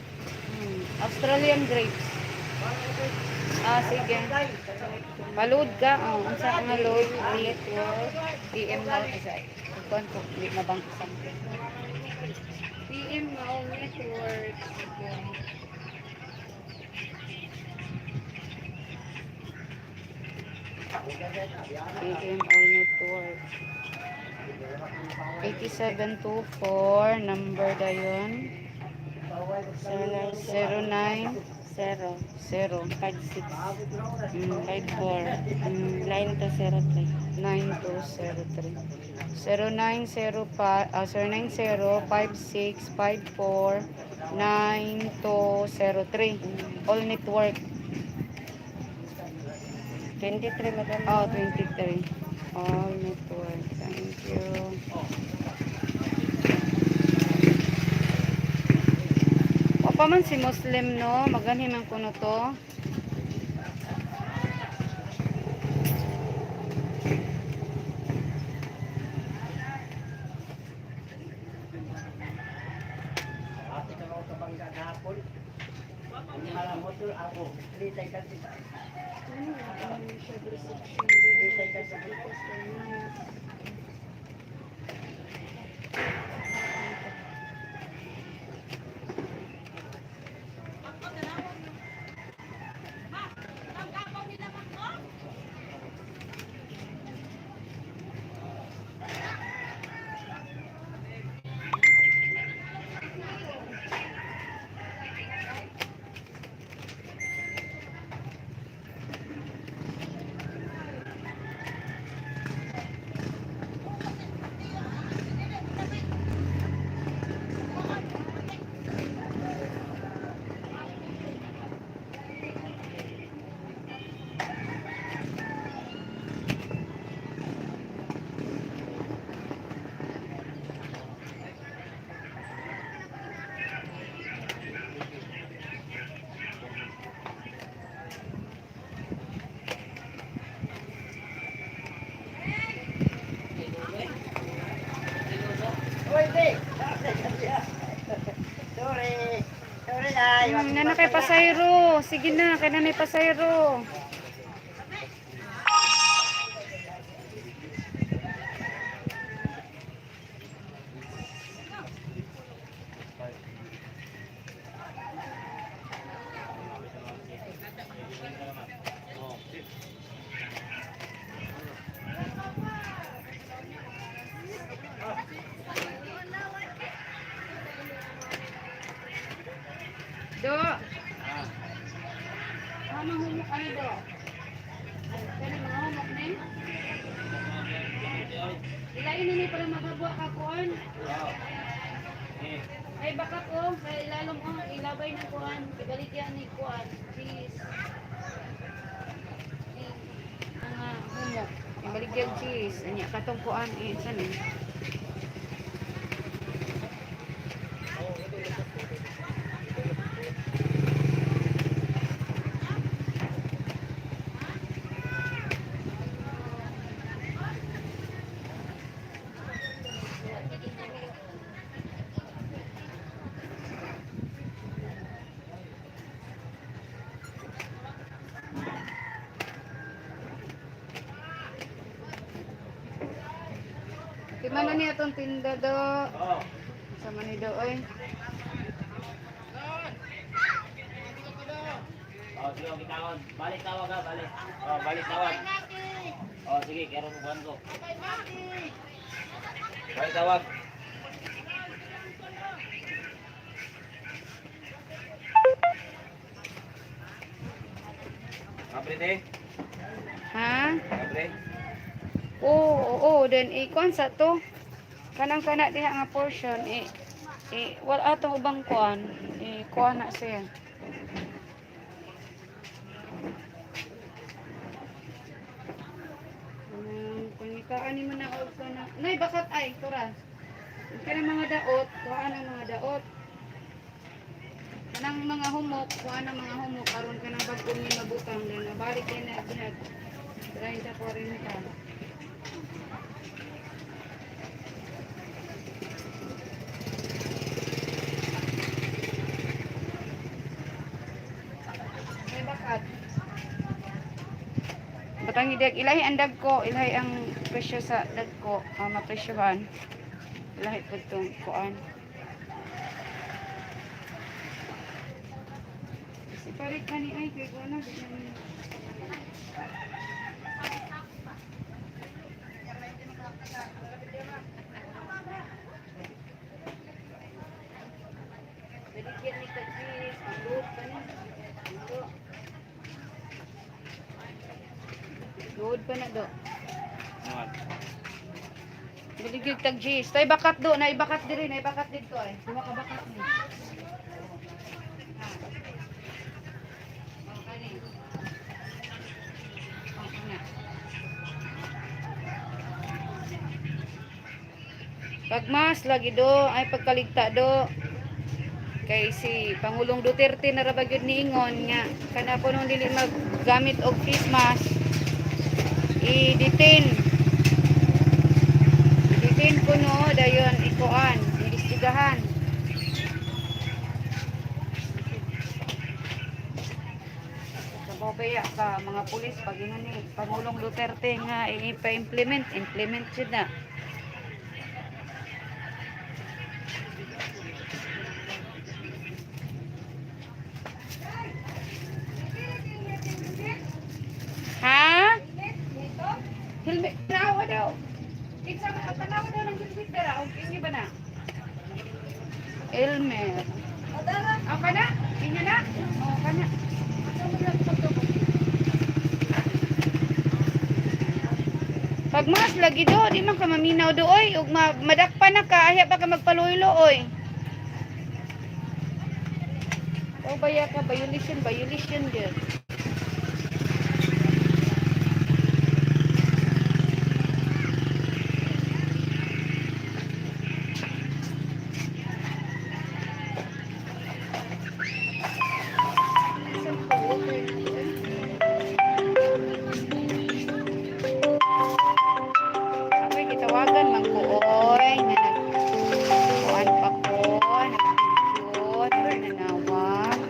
Australian grapes. Ah, sige. Palud ka. Oh, unsa nga load? Network. PM na isa. Kuan ko di mabang isang. PM na oh, network. Sige. PM all network. 8724 number dayon. 09 0, 0 5, 6, 5, 4, 9 to 0, 3. 9203. 0905 090 5654 9203. All network. 23, madam. Oh, 23. All network. Thank you. O pa man si Muslim no, maganhi man kuno to. Ate ka mo kabangga gahapon. Ang mga motor ako, litay ka sa litay ka sa Nana kay pasayro. Sige na, kay nanay pasayro. Do. Ah, mahumok ano do? Kani mga humok ni? Ilain ni para magabuwa ka kuan. Ay baka ko, kay ilalom ko, ilabay ng kuan, ibaligyan ni kuan, cheese. Eh, mga humok, ibaligyan cheese, anya katong kuan eh san eh. Di man na niya itong tinda do. Oh. Sa man ni do oy. Oh, sige, okay, tawag. Balik tawag ha, balik. Oh, balik tawag. Oh, sige, kaya ron buwan ko. Balik tawag. Kabre te, Ha? kabre. Oo, oo, then ikuan sa to. Kanang kana diha nga portion eh eh wala atong ubang kuan. Eh kuan na siya. Pangitaan ni man na og kana. Nay bakat ay tura. Kanang mga daot, kuan ang mga daot. Kanang mga humok, kuan ang mga humok aron kanang bag-o ni mabutang then nabalik kay na diha. 30 40. May bakat. Batang idag, ilahi ang dagko, ilahi ang presyo sa dagko, ah, mapresyohan. Ilahi po itong kuan. Kasi parit ka ni ay, kay kuan na, di na ni- Baligyan ni Kajis, ang luot pa ni. Ang luot. Luod pa na do. Naman. Baligyan tag G's. Tay bakat do, na ibakat diri, na ibakat dito ay. Duha ka bakat ni. Ah. Oh, kani. Oh, kana. Pagmas lagi do, ay pagkaligta do. Kay si Pangulong Duterte na ra ba gyud niingon nga kana po nung dili maggamit og face mask i-detain. I-detain ko no, dayon ikuan, imbestigahan. Kababaya ka mga pulis pag ingon ni Pangulong Duterte nga ipa-implement, implement jud na. Ha? Helmet tanawa daw. Kinsa man tanawa daw ng helmet dara og inyo ba na? Helmet. Oh, kana? Inyo na? Oh, kana. Pag mas lagi do, di man ka maminaw do oy, ug madakpan na ka, ahya pa ka magpaluylo oy. O baya ka violation, violation gyud. Ako'y gitawagan man ko, oy, nga nag kuan pa ko, nag-picture, nanawag.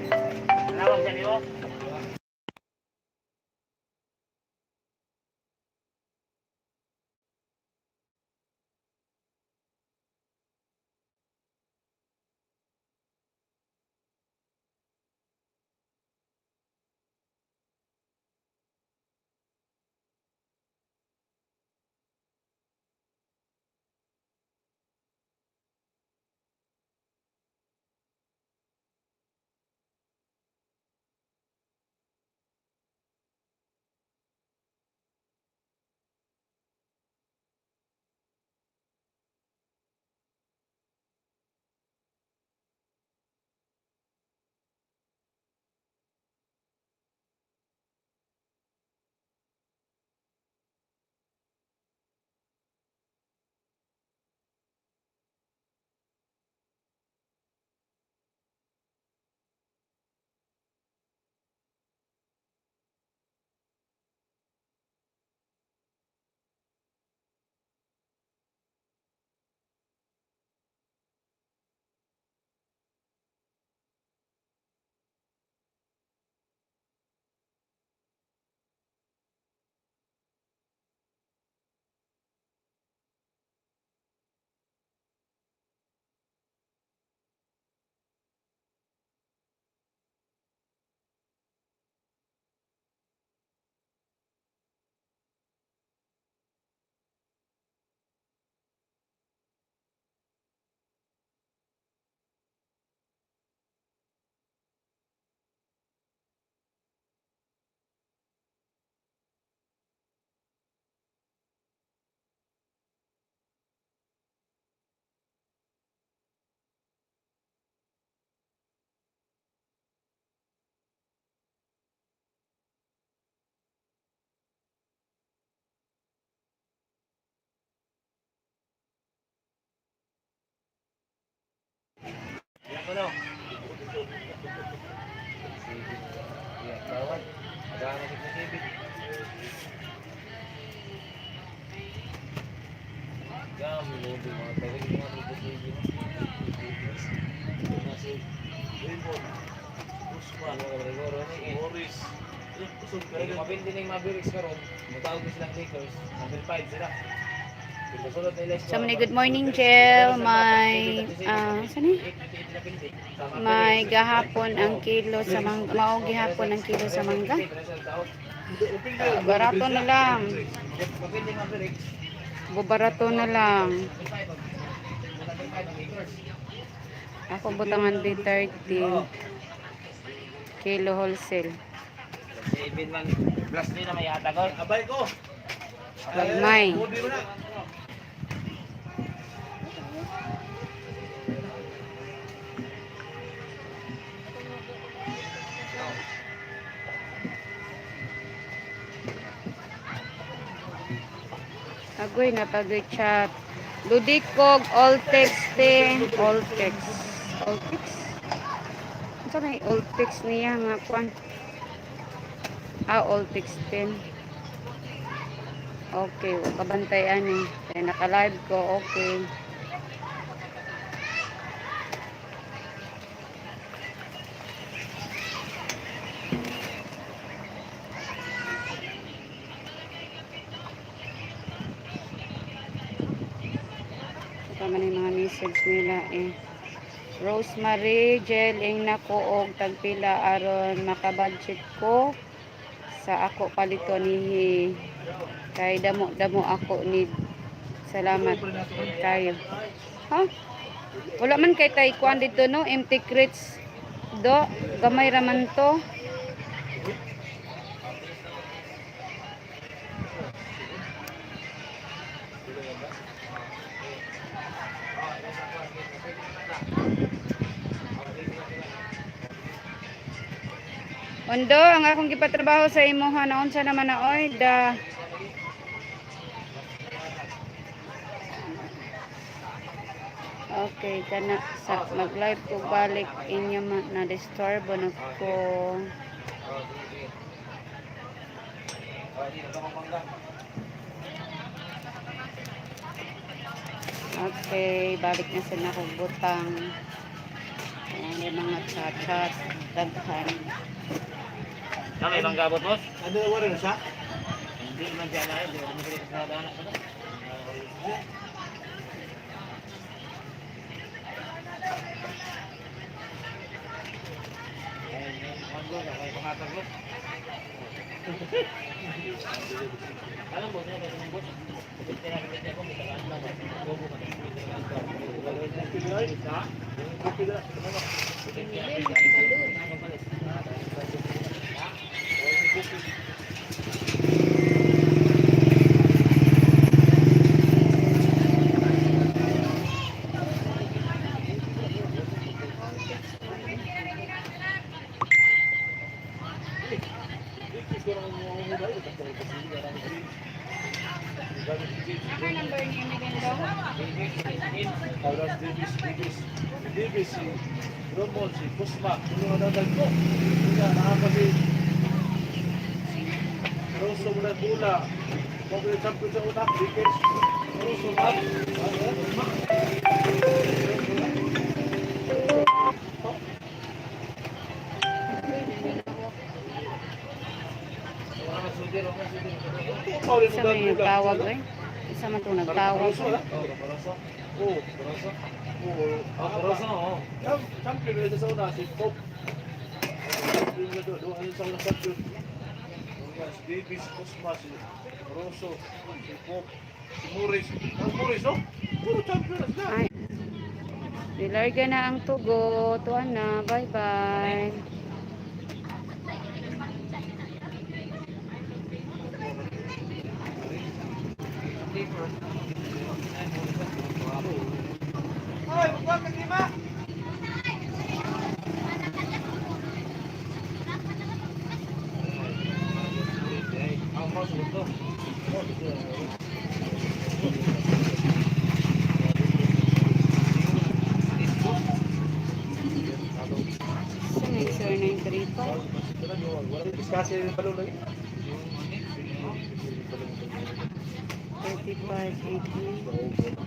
no? Sige. Yeah, bawal. Adaan na sa TV. Gam, lobi mga tagay mga TV. Si Raymond. Usman. Morris. Eh, kusog ka rin. Mabindi ning Mavericks karon, mutawag ko silang Lakers, number 5 sila. Pagkasulod nila So, mani, good morning, Jel. May, saan eh? May gahapon ang kilo sa mangga. Mao gihapon ang kilo sa mangga. Barato na lang. Mabindi Mavericks. Bubarato na lang. Number 5 ang Lakers. Ako butangan B30 kilo wholesale. 7 man plus din na may hatag. Abay ko. Gagmay. Modi mo na. Agoy na pag-chat. Ludikog, all text te. All text. All text? Ano may all text niya nga kwan? Ah, all text din. Okay, wa kabantay ani. Kaya naka-live ko, okay. Tama na yung mga message nila eh. Rosemary, Jel, ing nako og tagpila aron makabudget ko sa ako palito nihi. Kay damo-damo ako ni salamat kayo. Ha? Wala man kay tay kuan dito no, empty crates do, gamay ra man to. Ondo, ang akong gipatrabaho sa imuha na unsa naman na oy da. Okay, kana sa mag-live ko balik inyo ma na disturb na ko. Okay, balik na sa akong butang. Ayan, may mga chat-chat, daghan. Na may manggabot boss? Ano wala na siya? Hindi man siya na, hindi man sila sa dana. Naka number ni Emilindo? Carlos Davis, Davis, Davis, si Romon, si Kusma, yung mga dadal ko. Kaya nakaka si Rosso muna bula. Kung yung champion sa una, Dickens, Rosso up. Isa man yung nagtawag eh. Isa man itong nagtawag. Rosso, ah? Rosso. Oo, Rosso. Oo, Rosso, oo. Champion ulit sa una, si Pope. Champion na doon, doon sa una champion. Si Davis, Cosma, si Rosso, si Pope, si Morris. Ang Morris, no? Puro champion na sila. Ay. Nilarga na ang tugo. Tuwan na. Bye-bye. Hoy, magkuha ka lima. Kasi yung balon lagi. 35, 80.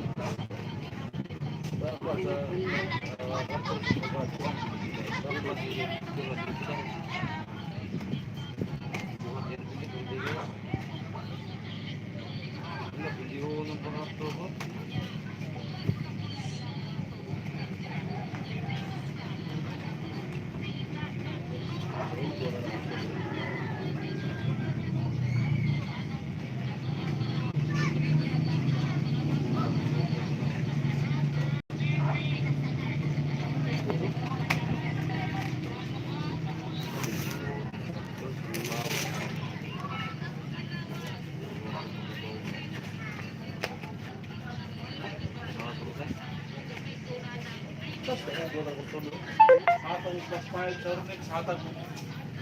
Hatag yung plus 5 sa next hatag.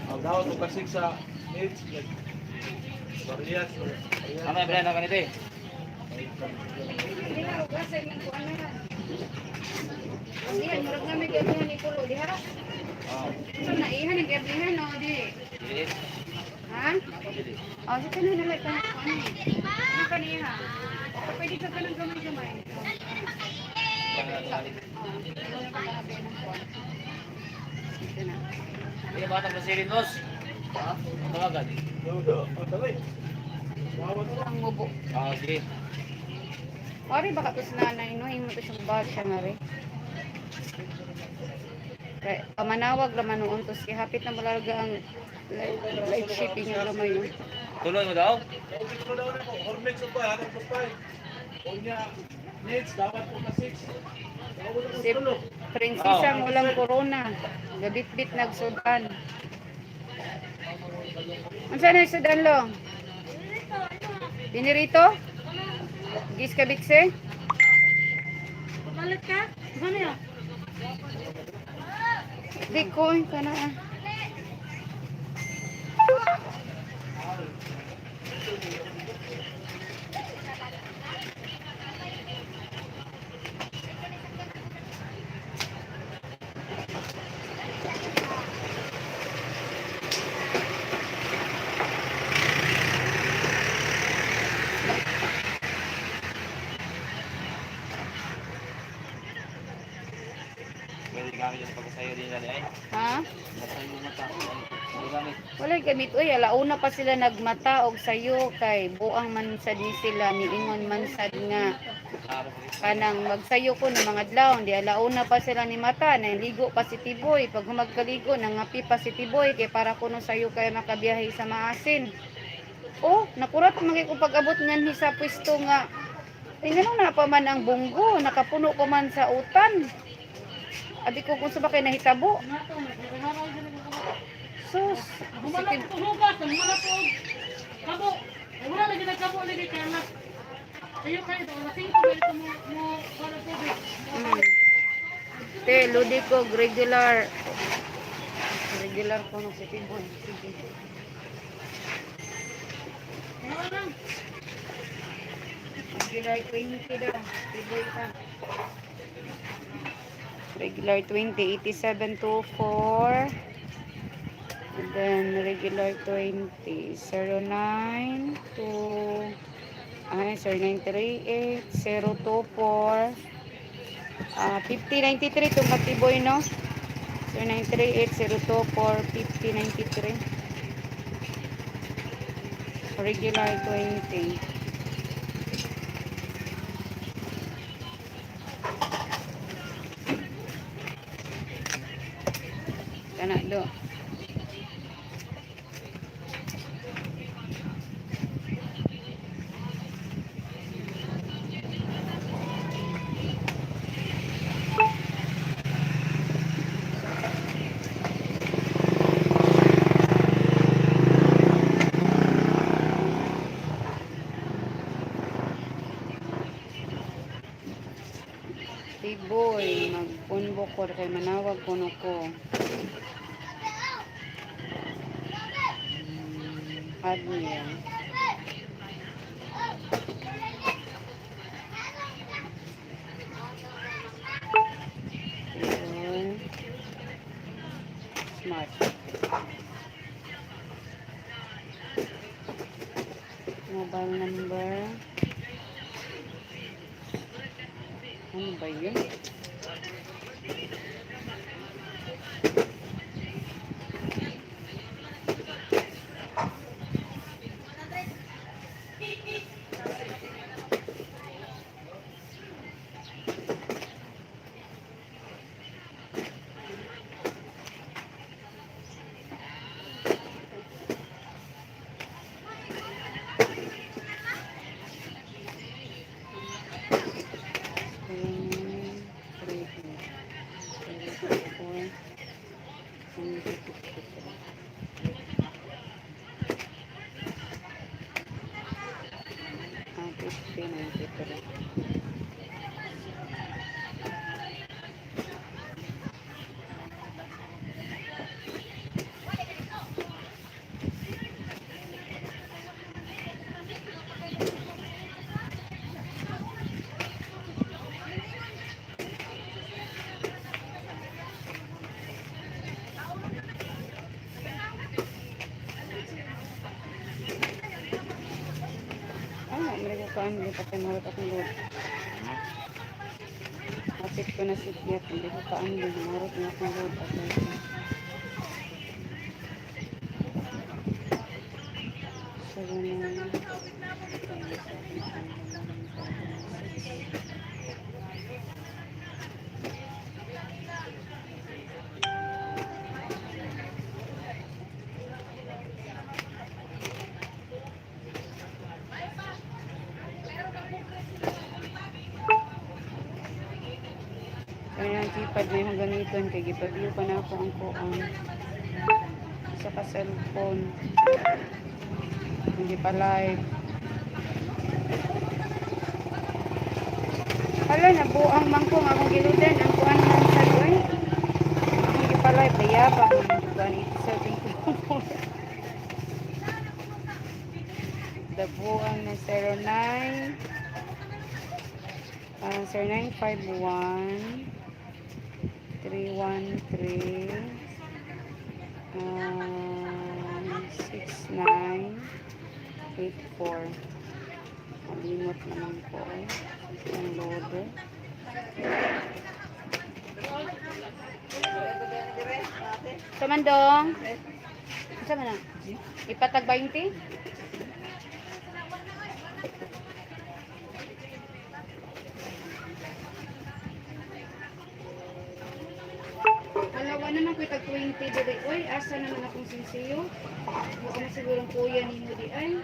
Ang dawat og plus 6 sa 8. Varias. Ano yung na ganito eh? Diyan, murag na may gabihan ni Kulo, diha. So, naihan ang gabihan, no, di. Dili. Ha? Oh, sa kanan na lang pa ano eh. Ano ka niya? O, pwede ka ka ng gamay-gamay. Oh, ito na. Hindi ba itong silin, boss? Ha? Tawagan. Dali. Ang mubo. Ah, sige. Ori baka tos nanay no, imo to siyang bag siya nga re. Kay pamanawag raman noon tos kay hapit na malarga ang light shipping nga gamay no. Tuloy mo daw? Okay ko daw nimo. Hormex ba hatag plus 5. Unya next dapat ko plus 6. Si prinsesang walang corona, gabitbit nagsudan. Unsa na yung sudan lo? Dinirito? Gis kabitse? Papalit ka? Ano yun? Di ko ka na ah. Pwede gamit yan sa pagkasayo din nila ay. Ha? Nagsayo mata. Pwede gamit. Wala gamit uy, alauna pa sila nagmata og sayo kay buang man sad ni sila miingon man sad nga kanang magsayo ko ng mga adlaw di alauna pa sila ni mata naligo pa si Tiboy pag humagkaligo nangapi pa si Tiboy kay para kuno sayo kay makabiyahe sa maasin. Oh, nakurat man kay ko pag-abot nganhi sa pwesto nga ay nganong na pa man ang bunggo, nakapuno pa man sa utan. Abi ko kung sa ba kay nahitabo. Sus, si Wala po hugas, wala po kabo. Wala lagi nagkabo lagi kaya na. Ayo kayo ito, alas 5 ba ito mo mo wala tubig. Te, ludi ko, regular. Regular ko nung si Tiboy. Sige. Wala lang. Regular 20 daw. Tiboy pa. Regular 20, 87 to 4. And then regular 20, 09 to ay, 0938, 024, ah, 5093 itong katiboy, no? 0938, 024, 5093. Regular 20. Kana do. Tiboy, magpunbo ko kay manawag kuno ko. Admiral. Yun. Smart. Mobile number. Ano ba yun? 3, 3, 4, 53. Ah, 50, 93. Ah, may kukaan, hindi pa tayo marot akong load. Kapit ko na si Piat, hindi ko kaan, hindi marot na akong load. Okay. 7, 9, 10, 7, 9, 6. Kaya ang keypad na yung gamiton kay gipa-view pa na ako ang kuan sa ka cellphone. Hindi pa live. Hala, nabuang mangkong akong giludan ang kuan man sa oy. Akong gipa-live kaya pa kuan 87. Dabuang na 09 0951 313 6984. Malimot naman ko eh. Ang loader. Samandong. Sa man na? Ipatag 20? Wala, wala naman ko itag 20 diri. Uy, asa naman akong sinsiyo? Mukha mo siguro ang kuya ni mo di ay.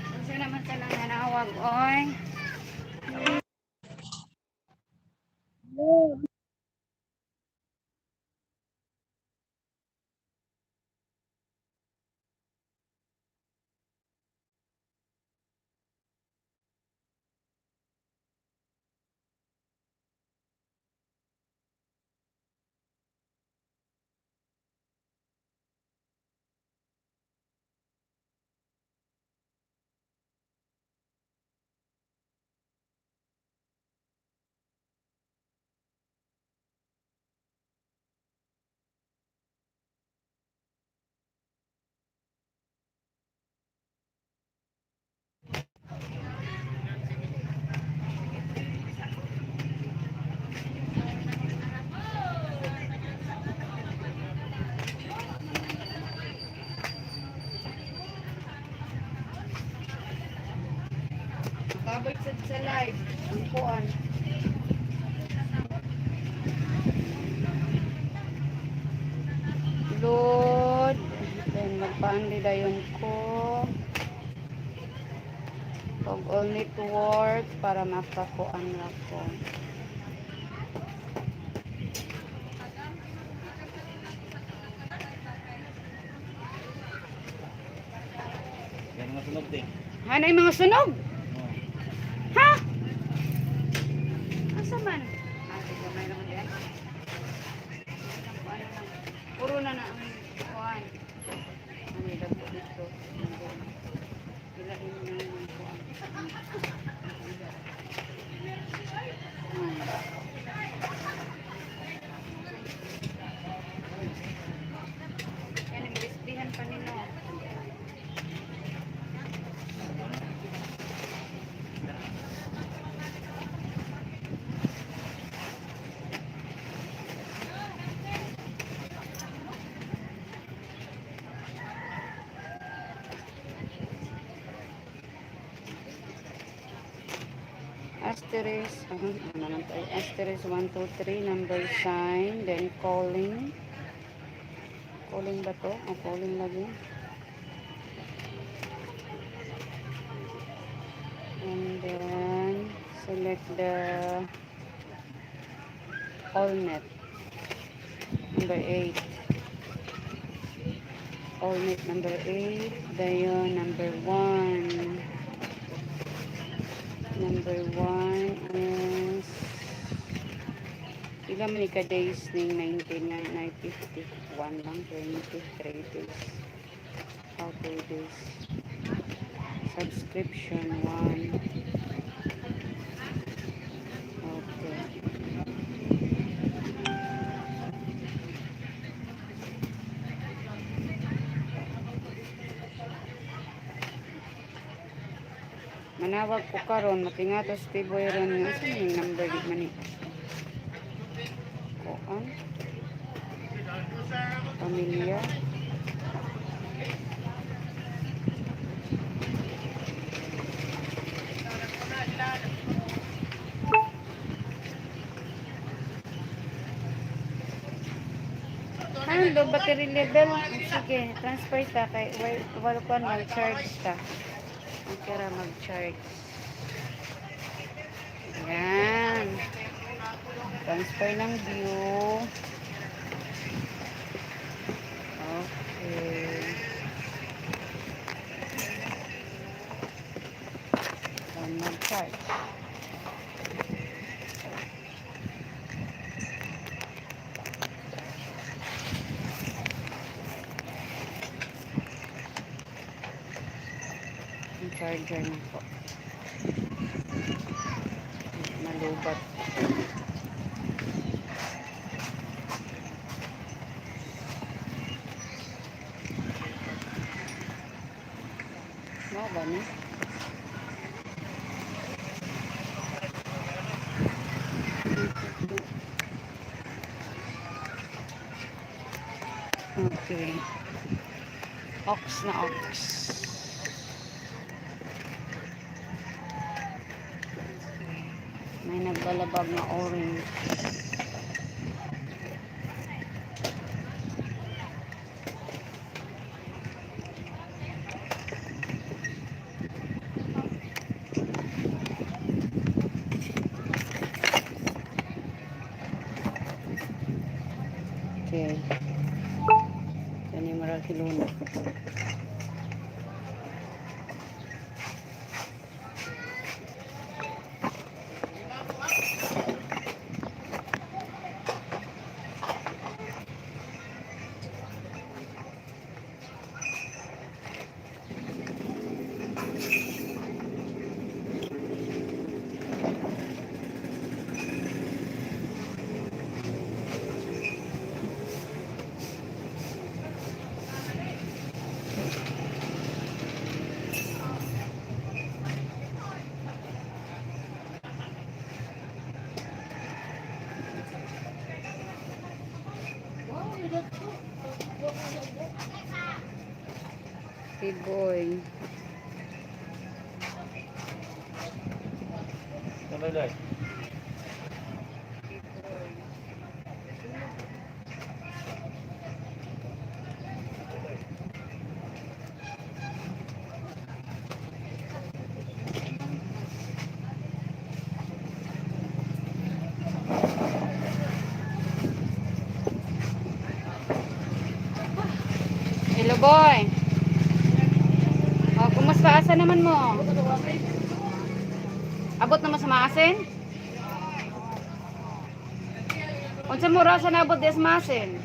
Asa naman ka nang nanawag, oy? Kabay sa live. Ang kuan. Load. Then magpaandi dayon ko. Og all network para makakuan na ko. Yan mga sunog din. Hanay mga sunog. Ha? Asa man? Ah, sige, may naman diyan. Puro na na ang kuan. Dito. Ilain na yung kuan. Yan, imbestihan pa nila. Asterisk, ano lang to? Asterisk 1, 2, 3, number sign, then calling. Calling ba to? O calling lagi. And then, select the all net. Number 8. All net number 8. Dayon, number 1. Number 1 is pila man ni ka days ning 19 nga 951 lang, 23 days. Oh, 3 days. Subscription 1. Okay. Manawag ko karon matingatos tiboy ron nga sa yung number di man ni. Kuan. Pamilya. Ano, battery level? Sige, transfer ta kay wal kuan mag-charge ta. Okay ra mag-charge. Yan. Transfer ng view. Okay. Then mag-charge. Yung charger na po. Malubat. Mao ba ni? Okay. Ox na ox. May nagbalabag na orange. Okay. Yan yung maral Luna. Piboy. Kamay lang. Hello, boy. Oh, kumusta? Asa naman mo? Abot naman sa maasin? Unsa mo ra sa nabot des maasin?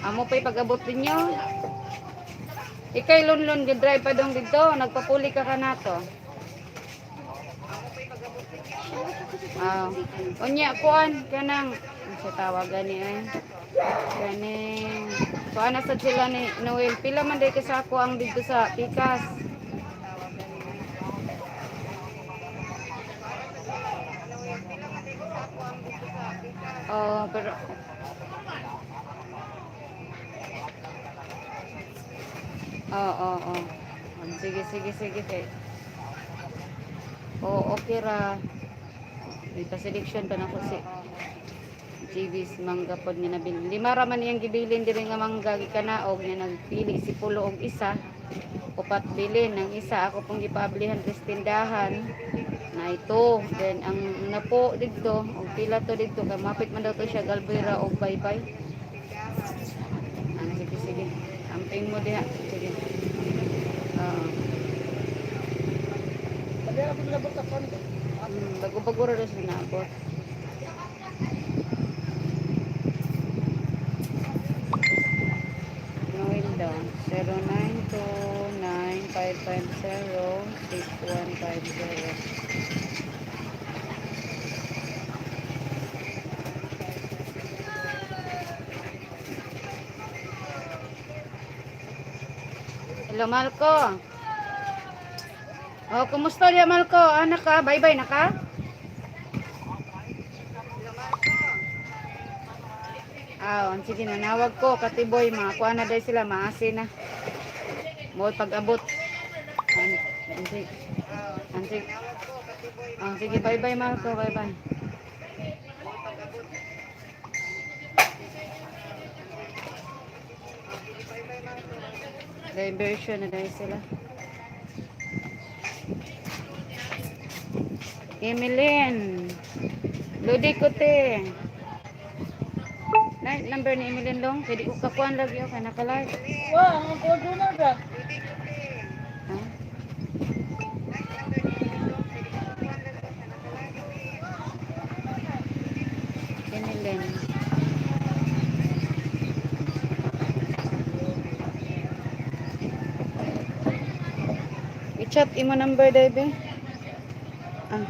Amo pa'y pag-abot ninyo. Ikay lunlun gi-drive pa dong didto, nagpapuli ka kanato. Ah, unya kuan kanang sa tawag gani ay. Kaning kuan na sad sila ni Noel. Pila man day ka sako ang didto sa pikas. Oh, pero Oo, oo, oo. Sige, sige, sige, kay. Oo, okay ra. May pa-selection pa na ko si GB's mangga pod nga nabilin. Lima ra man iyang gibilin diri nga mangga gikanaog nga nagpili si Pulo og isa. Upat bilin ang isa ako pong gipaablihan sa tindahan na ito. Then ang napo didto og pila to didto kay mapit man daw to siya galbera og baybay. Ano, sige, sige. Amping mo diha. Sige. Oo. Bago-bago ra daw siya naabot. Noel daw. 0929-550-6150. Hello, Malco. Oh, kumusta diya, Malco? Anak ka? Bye-bye na ka? Ah, sige, nanawag ko. Katiboy, mga kuha na dahil sila. Maasi na. Mo pag-abot. An- An sige. Ah, sige, bye-bye, Marco. Bye-bye. Diversion na dahil sila. Emilyn. Lodi ko te. Na, number ni Emilyn Long. Pwede ko kakuan lagi ako. Naka-live. Wah, ang kodo na ba? Ha? Emilyn. I-chat imo number dai be. Ah.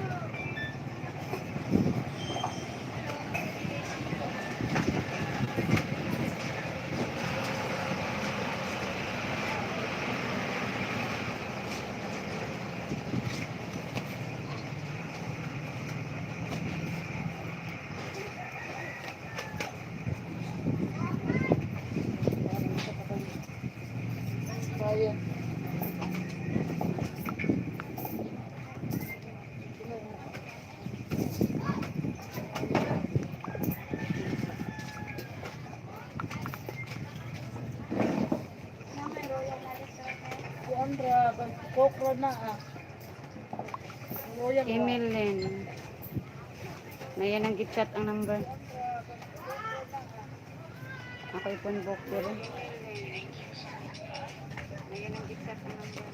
Kaya. Kuan ra, kokro na ah. Royal ra. Emilyn. May yan ang git-chat ang number. Ako ipon book dito. May yan ang git-chat ang number.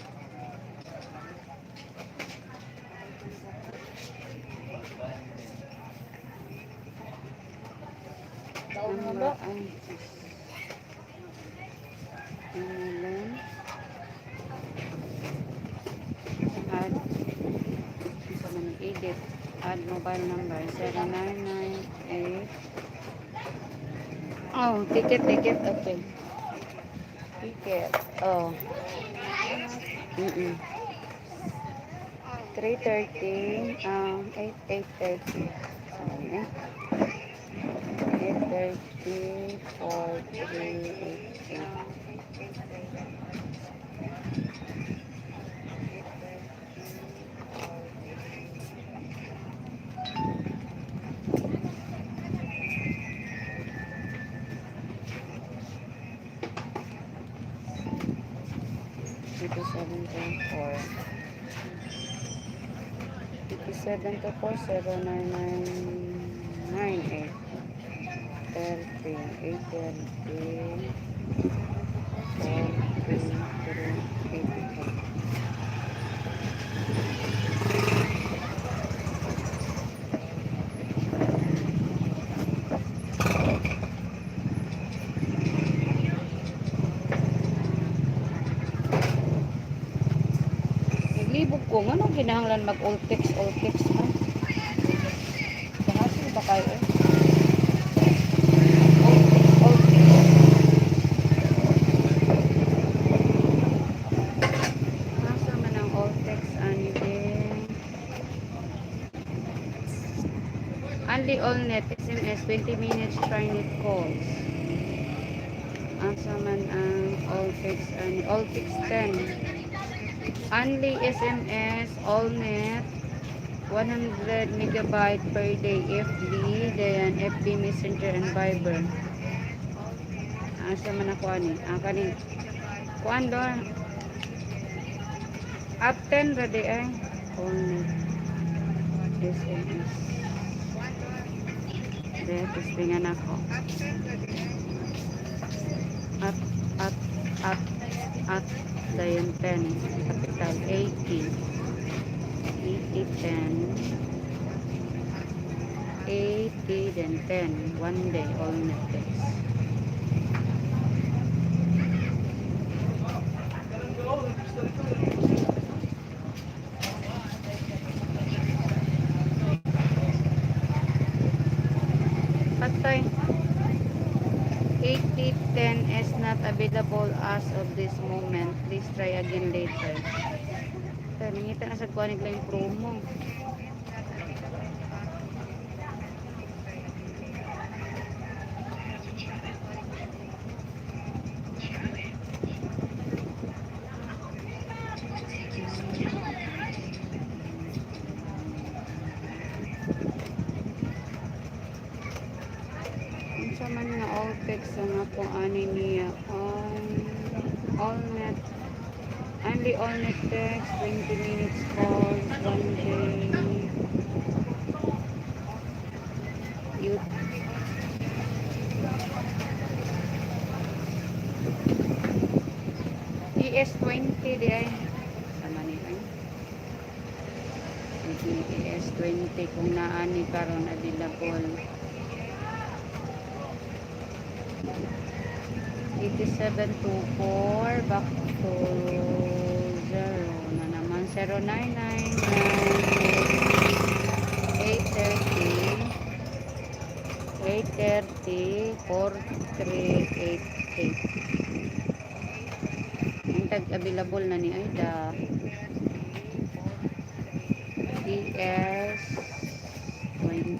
Taon na ba? Number ay. Emilyn. Add. Isa man ang edit. Add mobile number 0998. Oh, ticket, ticket. Okay. Ticket. Oh. 3:30, 8, 8:30. Sorry, eh. 8:30, 4, 3, 8, 8. 57.4. 57 to 4, 0, 9, 9, 9, 8. 30, 8, 30, 4, 3, 3, 8, 4. ko nganong kinahanglan mag all text man. Kahasil ba kayo eh? All text, all text. Asa man ang all text ani be? Only all net SMS 20 minutes try net calls. Asa man ang all text ani all text 10. Only SMS all net 100 megabyte per day FB, then FB Messenger and Viber. Asa man ako ani? Ah, kani. Kuan do. At 10 ra di ay. All net SMS. De, testingan ako. At, at, at, at, dayon 10. Capital 80. 80, 10. 80, then 10. One day, all net text. Patay. 8010 is not available as of this moment. Please try again later. Tayo, nangita na sa kuha nila yung promo. Unsa man nga all text ang ako ani niya. All net only all net text 20 minutes calls one day. You ES20 di ay. Sama ni ay. ES20 kung naani karon available. 8724 back to 0 na naman 0999 830 830 4388. Ang tag available na ni Aida ES 20.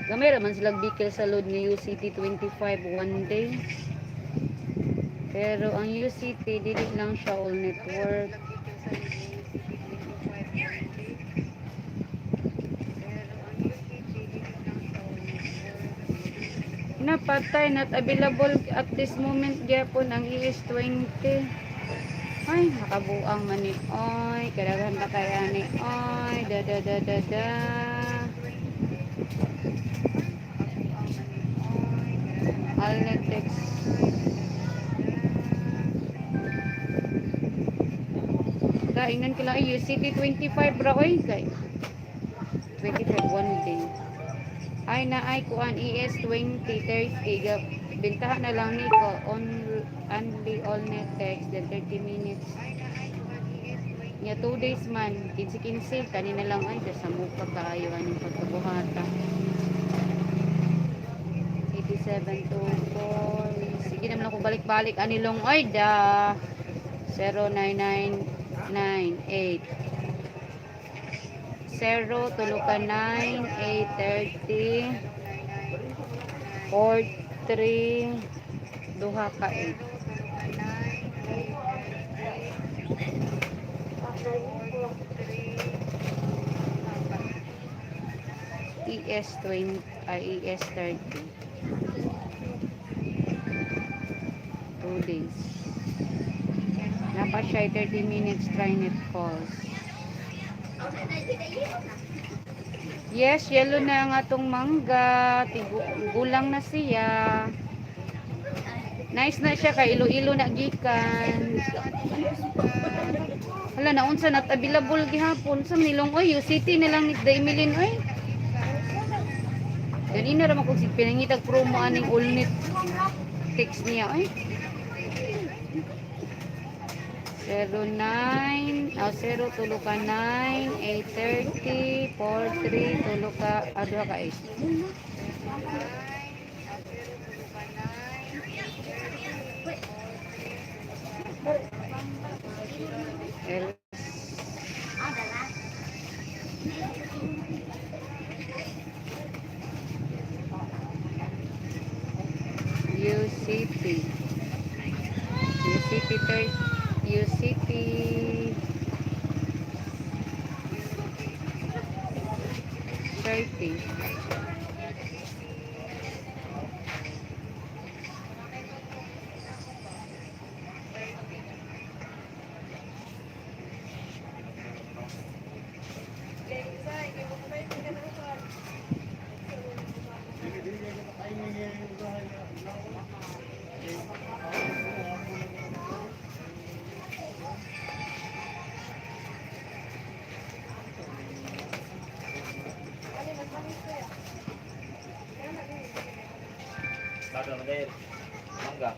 Gamay ra man sila bikil sa load nga UCT 25 one day. Pero ang UCT dili lang siya all network. Napatay, not available at this moment gyapon ang ES20. Ay, nakabuang man ni oy, kadaghan pa kaya ni oy, da da da da da. Alnetex. Kaingnan ko lang ay UCT 25 ra oy kay 25 one day. Ay na ay kuan ES 20 30 ga bintahan na lang niko on only all net text then 30 minutes. Nya 2 days man 15 15 kanina lang ay sa muka kaayo aning pagkabuhata. 87 to 4. Sige naman ako balik-balik anilong oy da 09998 0 tulo ka 9 830 4 3 duha ka 8. ES 20 ay ES 30 2 days. Napa siya 30 minutes try net calls. Yes, yellow na ang atong mangga. Gulang na siya. Nice na siya kay Iloilo na gikan. Hala na unsa not available gihapon sa Nilong oy, UCT na lang ni Daimilin oy. Ganina ra man kog sig pinangitag promo aning ulnit text niya ay. 09 oh, 0 tulo ka 9 830 43 tulo ka ah, duha ka 8. L UCP UCP 30 UCP 30. Bago na dahil. Mangga.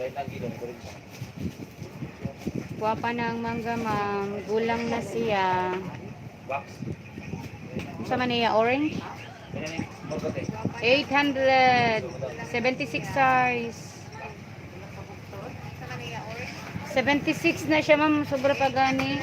30 kilo ko rin. Kuha pa ng mangga, ma'am. Gulang na siya. Box. Unsa man niya orange? Ganyan yung morgote. 876 size. 76 na siya, ma'am. Sobra pa gani.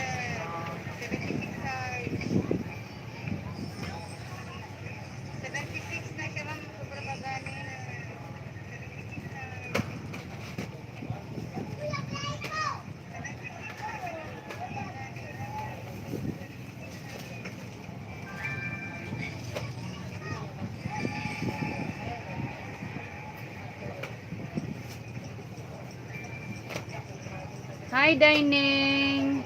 Hi, dining.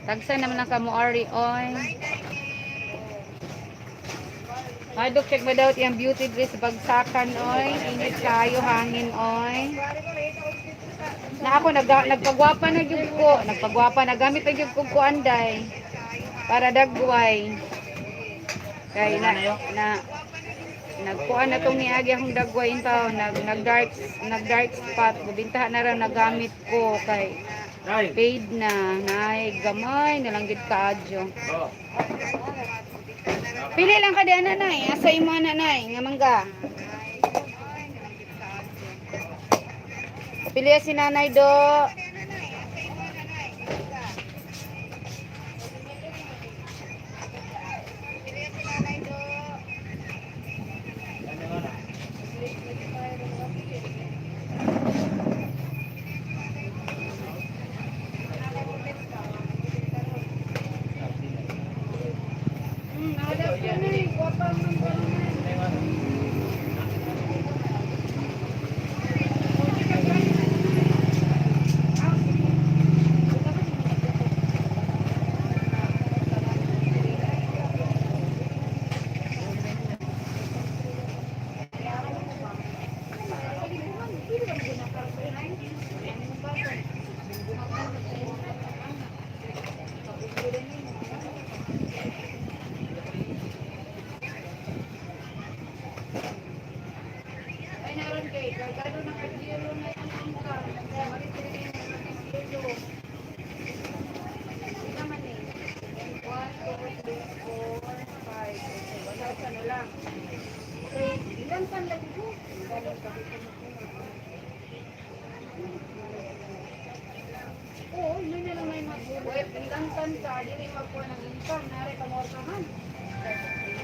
Tagsa naman ang kamuari, oy. Ay, dok, check ba daw yung beauty dress bagsakan, oy. Init kayo, hangin, oy. Na ako, nagpagwapa na gyud ko. Nagpagwapa na. Gamit na gyud ko kuanday. Para dagway. Kay na nagkuan na tong niagi akong dagway in taon, nag dark spot, gubintaha na raw nagamit ko kay Nay. paid na nay gamay na lang gid kaadyo. Oh. Pili lang ka di ana nay, asa imo ana nay nga mangga. Pili si nanay do. Ay, naron kay gagado na kay yelo na yung angka. Yelo. Ika man eh. 1, 2, 3, 4, 5. Okay, wala sa ano lang. Okay, ilan pan lagi ko? Oo, yun na lang may mag-web. Ilan ka, dili magkuha ng income. Nari kamortahan.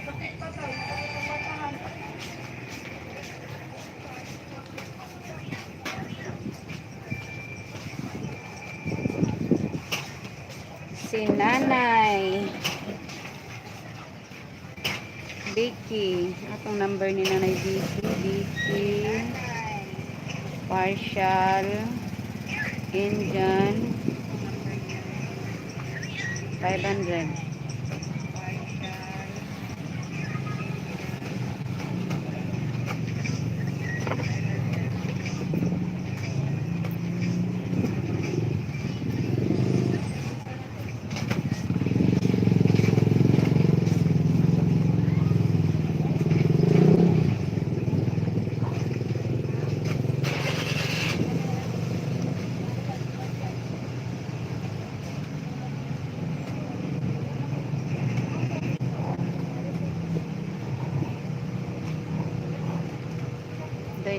Sakit pa tayo, nari kamortahan. Si Nanay Vicky. Atong number ni Nanay Vicky. Vicky partial Indian 500.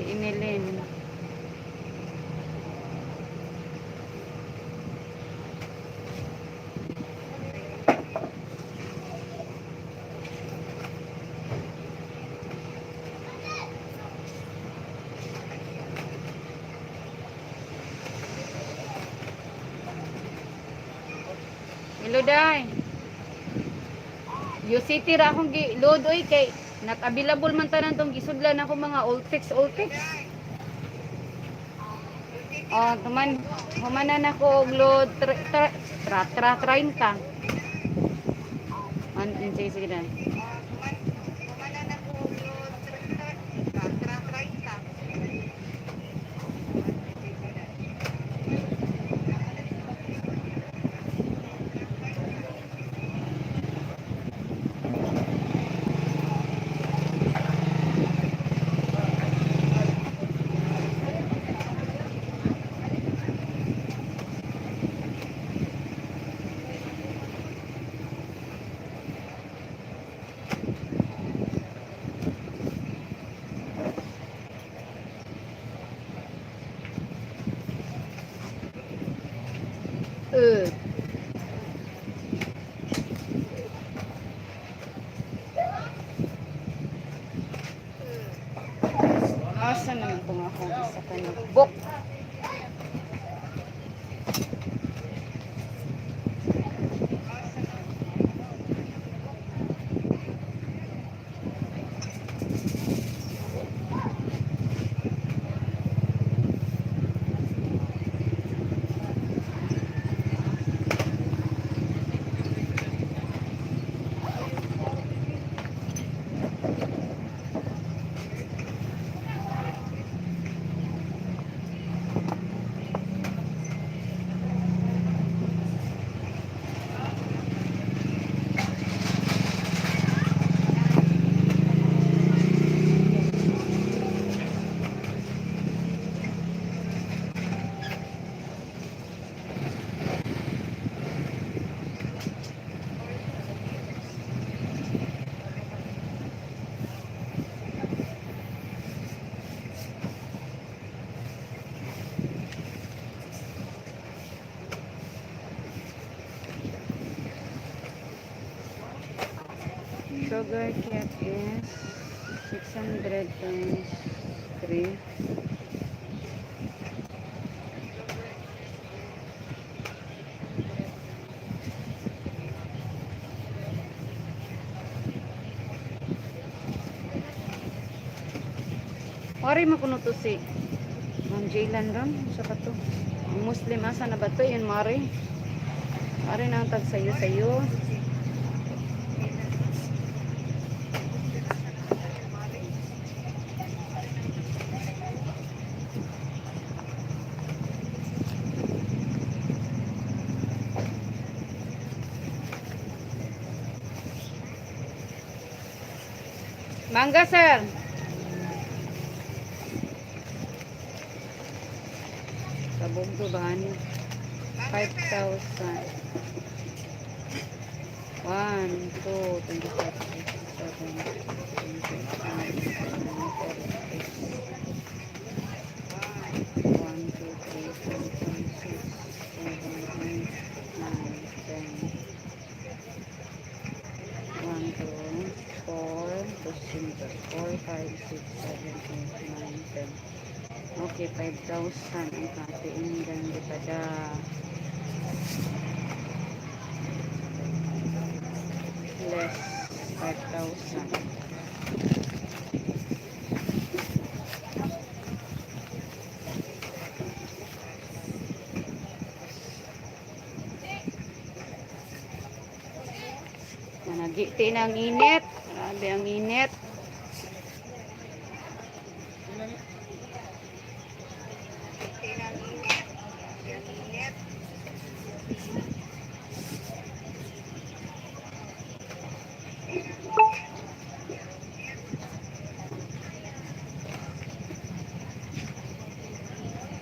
Emeline. Hello, day. UCT ra akong gi load oy kay not available man tanan tong gisudlan ako mga Ultix Ultix. Oh, tuman humanan ako og load tra tra tra, tra 30. An sige sige na. Eh. Asa naman itong akong isa ka notebook? Sugar cap is 600 times 3. Pare mo kuno to si Ma'am Jaylan ron. Sa ka to? Ang Muslim asa na ba to? Yun mare. Mare na ang tag sayo sayo. Mangga, sir. Sabog to ba ano? 5,000. 1, 2, 25, 6, 7, 8, 9, 10, 1, 2, 3, 4, 5, 6, 7, 8, 9, 10. 1, 2, 4, 4, 5, 6, 7, 8, 9, 10. Okay, 5,000 ang katiin ganda pada. Less 5,000. Managiti na ang init. Grabe ang init.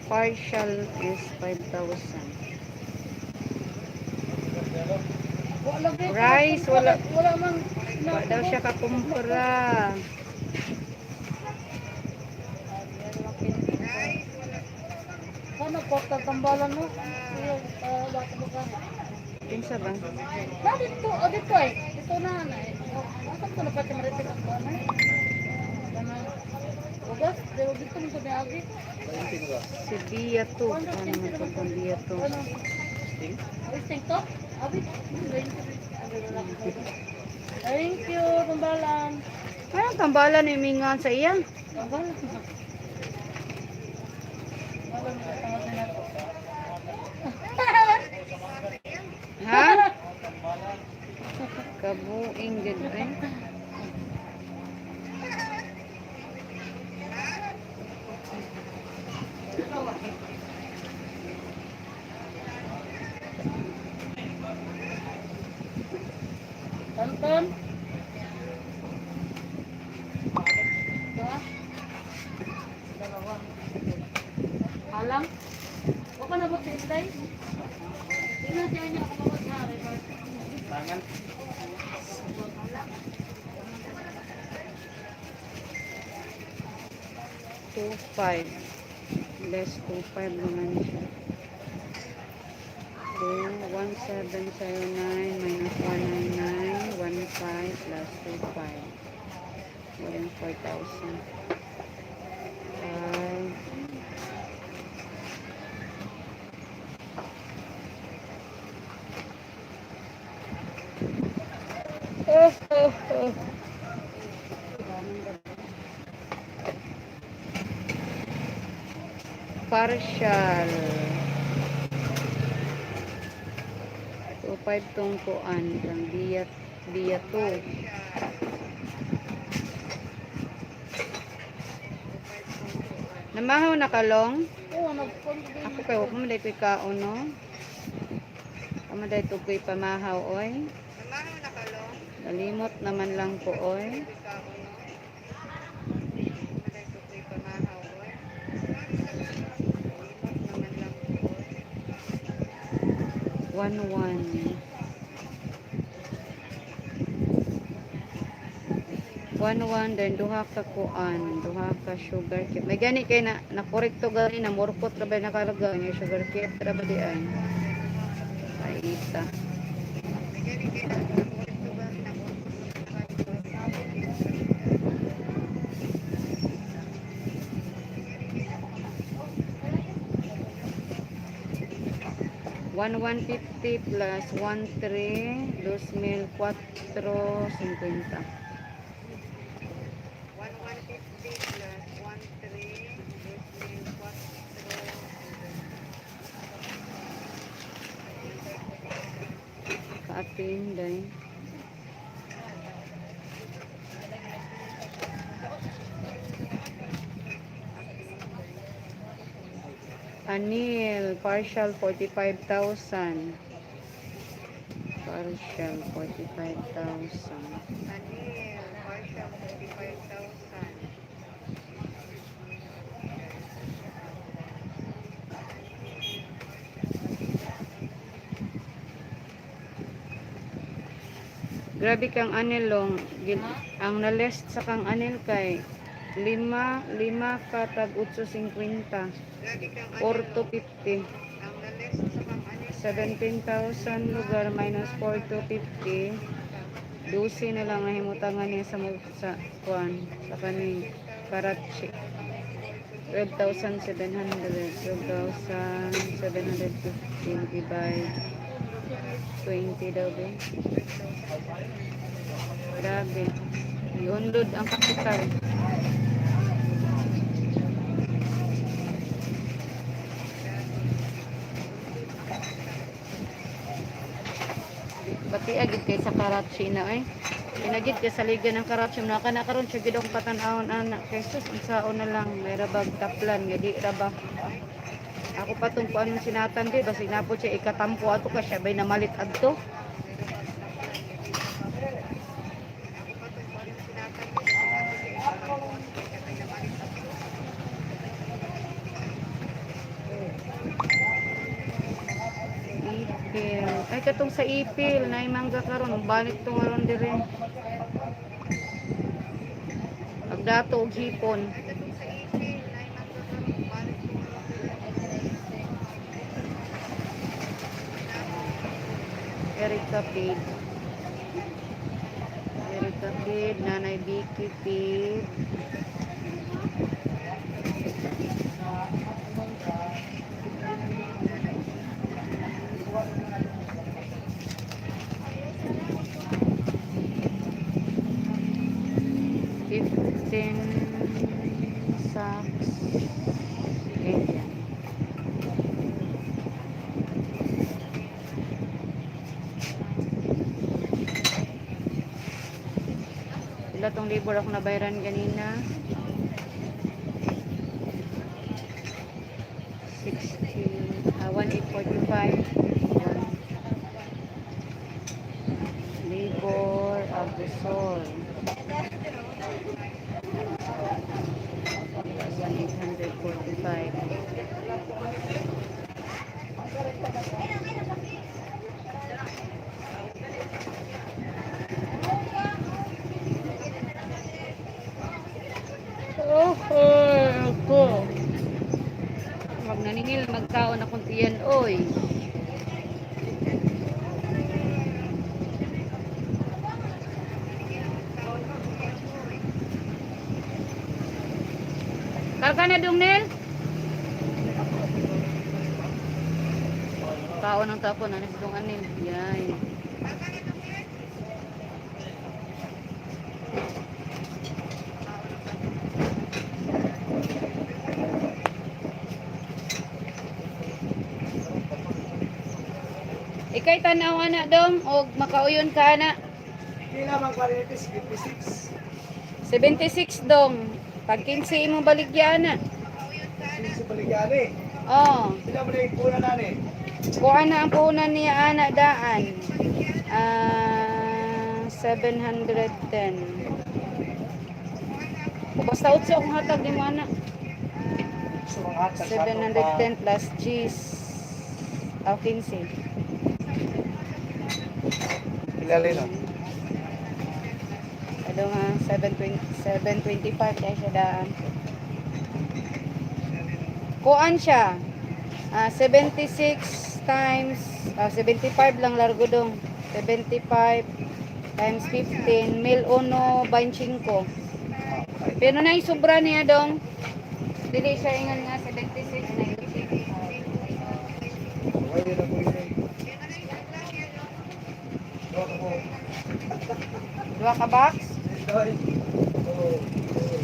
Partial is 5,000. Wala gyud. Rice, wala. Wala man. Wa daw siya kakumpra. Ano kwarta tambalan mo? Iyo, baka baka. Kinsa ba? Na dito, oh dito ay. Dito na na eh. Oh, asan ko na pa maritig ang kuan ay? Kana. Ugas, pero dito mo sa miagi. Si Bia 2. Ano naman to kung Bia 2? Ano? Sting to? Abi. Thank you, tambalan. Anong tambalan ni mingan sa iya? Tambalan. Tambalan sa pangalan nato. Ha? Kabuing gid eh. Tonton. Dua. Dalawa. Alang. Huwag ka na ba tintay? Tingnan siya niya ako mabot na. Tangan. 2.5 less 2.5 naman siya. 2, 1709 minus 199, 15 plus 2.5. More 4,000. 5. Oh, oh, oh. Partial. 2.5 tong kuan kang biya biya 2. Namahaw na kalong? Oo, nagpon. Ako kay wa man ko'y kaon no. Amo day tukoy pamahaw oy. Nalimot naman lang ko oy. 1-1. 1-1 then duha ka kuan, duha ka sugar cube. May gani kay na nakorekto gani na murkot ra ba nakalagay nga sugar cube ra ba di ay. Paita. 1,150 plus 1,3, 2,450. 1,150 plus 1,3, 2,450. Kaatin, day. Anil, partial 45,000. Partial 45,000. Anil, partial 45,000. Grabe kang anil long. Ang nalist sa kang anil kay lima, lima ka tag 850. Grabe kang Or anil. 250. Ang nalist sa kang anil. 17,000 lugar minus 4,250. 12 na lang ang himutangan niya sa sa kuan sa kaning Karachi. 12,700. 12,750 divide 20 daw be. Grabe. Iunlod ang kapital. Pati agid kay sa Karachi na eh. Pinagid kay sa liga ng Karachi na kana karon siya gid akong patan-awon ana kay sus unsaon na lang may rabag taplan nga di ra ba. Ako pa tong kuan sinatan di basig napo siya ikatampo ato ka siya bay namalit adto. Ipil. Ay katong sa ipil nay mangga karon balik to karon dire. Pagdato og hipon. Erica Feed. Erica Feed, Nanay Vicky Feed. 15 sacks. Ganyan. Pila tong labor ako nabayaran ganina? 60, 1845. Labor Abusol. 1845. Oh, ako. Wag naningil, magkaon akong tiyan, oy. Karka na dong, Nel? Kaon ang tapon, ano si dong anin? Yay. Ikay tanaw ana dong og makauyon ka ana. Kila mang kwalitis, 56. 76 dong. Pag 15 imong baligya ana. Sa baligyan eh. Oh, Sila mo na yung kuna na eh. kuha na ang punan niya ana daan. 710. O, basta utso akong hatag nimo ana. Sa mga hatag sa atong pa. 710 plus cheese. Ah, 15. Kilala no? Ano nga, 720, 725 dahil siya daan. Kuan siya. 76 times, 75 lang largo dong. 75 times 15, 1,125. Pero na sobra niya dong. Dili siya ingon nga 76 na Okay na po yun. Dua ka po. Dua ka box? Doy. Oo. Oo.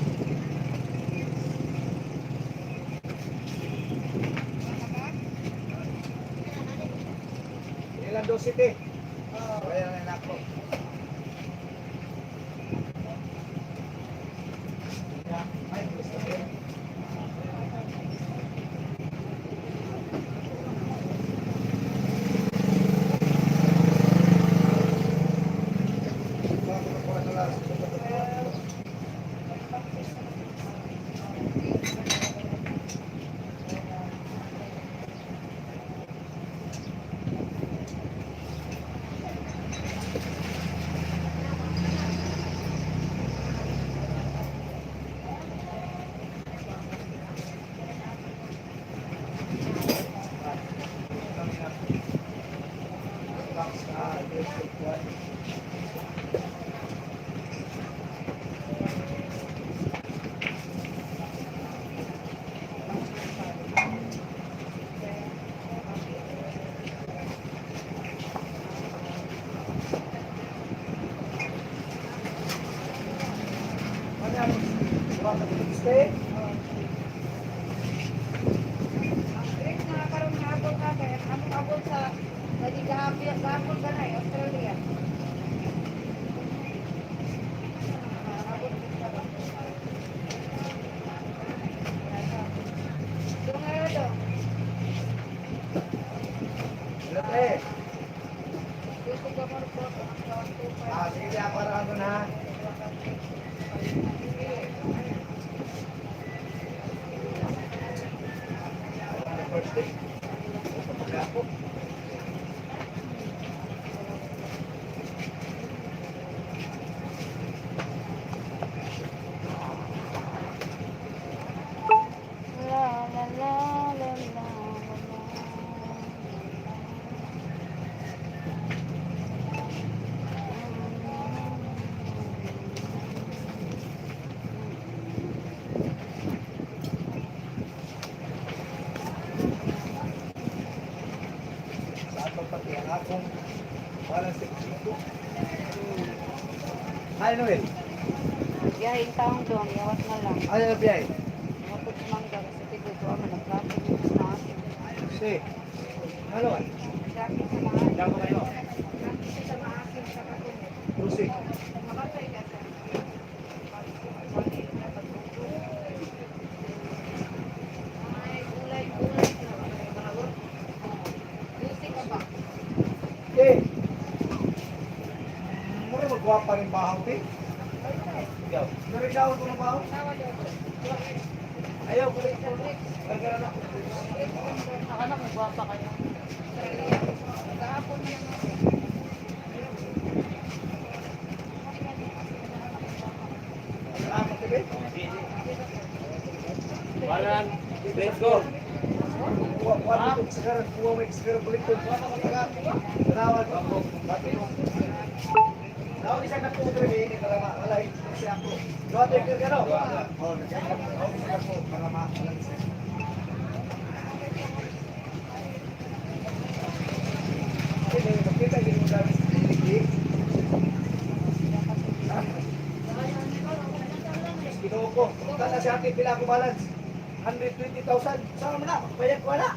Ilan dosis eh? Kaya na ako. Ay, gusto ko yun. Ang great na karon nga abot ka kay among abot sa pwede gahapon ka na eh, Australia. Dong nga dong. Lote. Gusto ka mo report ang 125. Sige, ako na ako na. First day. Pagkapo. La la la la la la. Akong balance sa dito. Ay, Noel. Biyahe yung taong doon, yawat na lang. Ano na biyahe? Matod mangga kasi tigoy ko ama naglapo sa maasim. Si. Ano? Daki sa maasim. Dako kayo. Daki sa maasim sa katulad. Lucy. Makatay ka sa. Ay, gulay, gulay. Lucy ka ba? Eh. Mura magwapa rin bahaw, te. Ikaw. Narigawin ko ng bahaw. Ayaw ko rin. Nagkaroon na. Akala ko gwapa kayo. Kahapon na lang. Salamat, te. Balan, let's go. Kuha, kuha dito sa karan. Kuha mo sa karan. Balik ko. Tanawan ko. Bati mo. Tawag isang naputo rin eh. Para maalay. Kasi ako. Duha tayo ka gano'n. Oh, tawag isang ako. Para maalay siya. Eh, makita yun yung dami sa tinig. Ginoo ko. Kung na siya akin, pila ko balance. 120,000. Saan mo na? Bayad ko na.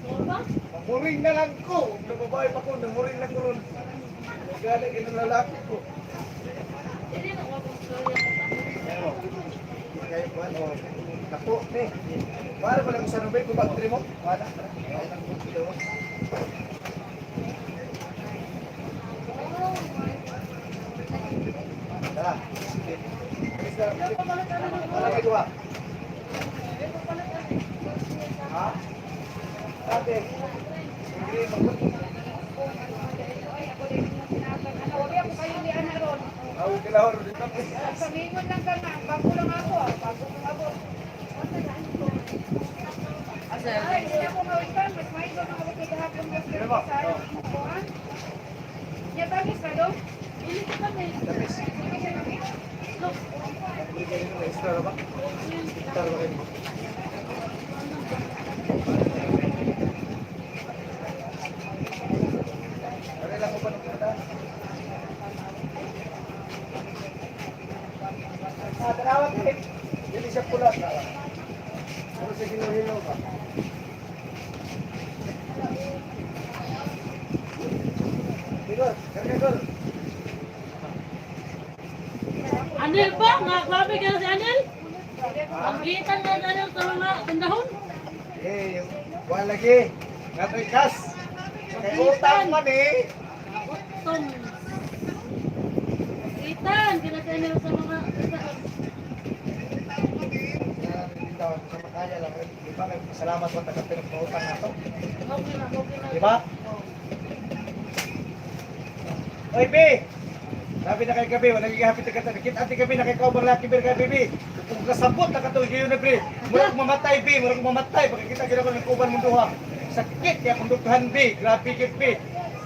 Ano ba? Mamuring na lang ko. Kung nababae pa ko, namuring lang ko ron. Galing yun ang lalaki ko. Hindi na gwapa ang storya ko. Pero, hindi kayo kuhan. O, naku, ne. Para pala kung saan ba, kung bakit mo? Wala. Ay, naku, ito. Tara. Sige. Bilis na, bilis. Wala may gawa. Ha? Ate, hindi, mag- Ay, ako din yung sinabi. Ano, wag ako kayo ni Ana ron. Ako kilahor dito. Sabihin lang ka na, bago lang ako, ah, bago kong abot. Ay, hindi ako mawitan, mas may iba mga abot kagahapon mas Ano ba? sa kuan. Nya tamis ka do? Hindi ko kami. Tamis. Hindi siya nag- Look. Bili kayo ng extra ba? Extra ba kayo? Ano lang ko pa nung kita? Ah, tanawa kayo. Dili siya pula. Tanawa. Pero sa hilo-hilo ba? Igor, karga, Igor. Anil ba? Nga grabe ka na si Anil? Ang gitan na si Anil sa mga tindahon. Eh, yung wala lagi. Natoy kas. Kay utang man eh. Utong. Gitan, kina si Anil sa mga tindahon. Sa makaya lang. Di ba? Salamat sa taga pinagpautang nato. Okay na, okay na. Di ba? Oy, B! Sabi na kay gabi, wala gigahapit ka tayo. Kita ati gabi, nakikaubang laki bir kay bibi. Kung kasabot na katong gayon na bre. Murag mamatay B, murag mamatay. Pagkakita gina ko ng kuban mong duha. Sakit kaya kung dughan B. Grabe gid B.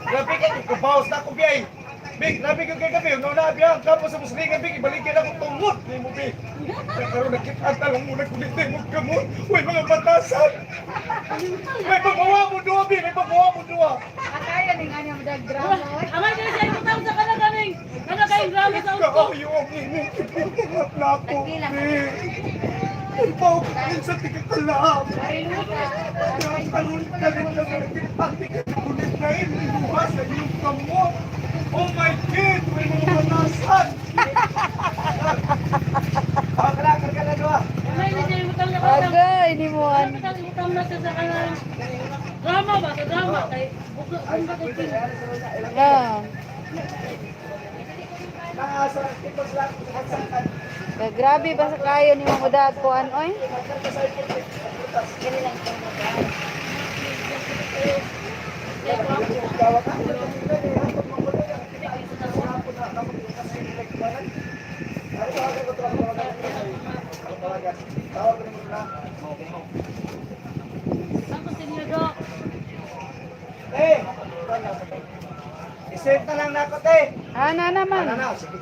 Grabe gid, kubawas na ako B ay. B, grabe gid kay gabi. Una na biya, tapos sa muslingan B, ibalikin ako tungod nimo B. Karon nakita talong mo nagkulit mo kamot. Uy, mga batasan. May pagawa mo duha B, may pagawa mo duha. Akaya ning anya mo dag drama. Oy. Amay ka na siya ikutaw sa kana kaming. Kana kayong drama sa utong. Kaayo ang imong ibuhat na ako. Ay, pa ako sa tigakalaam. Karoon ka rin na ang tigakakulit na iniluha sa iyong kamot. Oh my God! May mga manasan! Ah, kala, kala, kala, Amay na siya ikutaw na kana. Agay ni mo an. Ikutaw ikutaw na siya sa kana. Drama ba? Sa drama. Kay buklo ang ba kay King? La. Naasa ang tipos lang sa kansakan. Grabe ba sa kayo ni mo dag kuan oy? Ang kontinue do. Eh! Isenta lang na ako, te! Ana naman. Ano na, sige.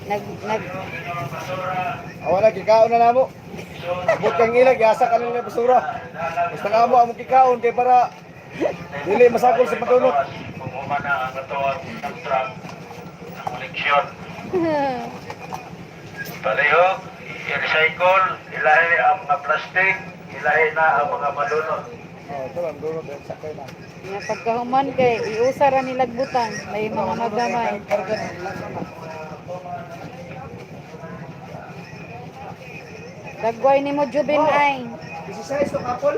Nag nag Awa na, kikaon na namo. Abot kang ilag, yasa ka nila basura. Basta nga mo, among kikaon kay para dili masakol sa padunot. Kung na ang katuwang ng truck na koleksyon. Palihog, i-recycle, ilahi ang mga plastic, ilahi na ang mga malunod. Oh, ito lang, dunot, eh, sakay na. Nga pagkahuman kay iusa ra nilag butang, may mga magamay. Dagway nimo Jubin ay. 16 to kapol.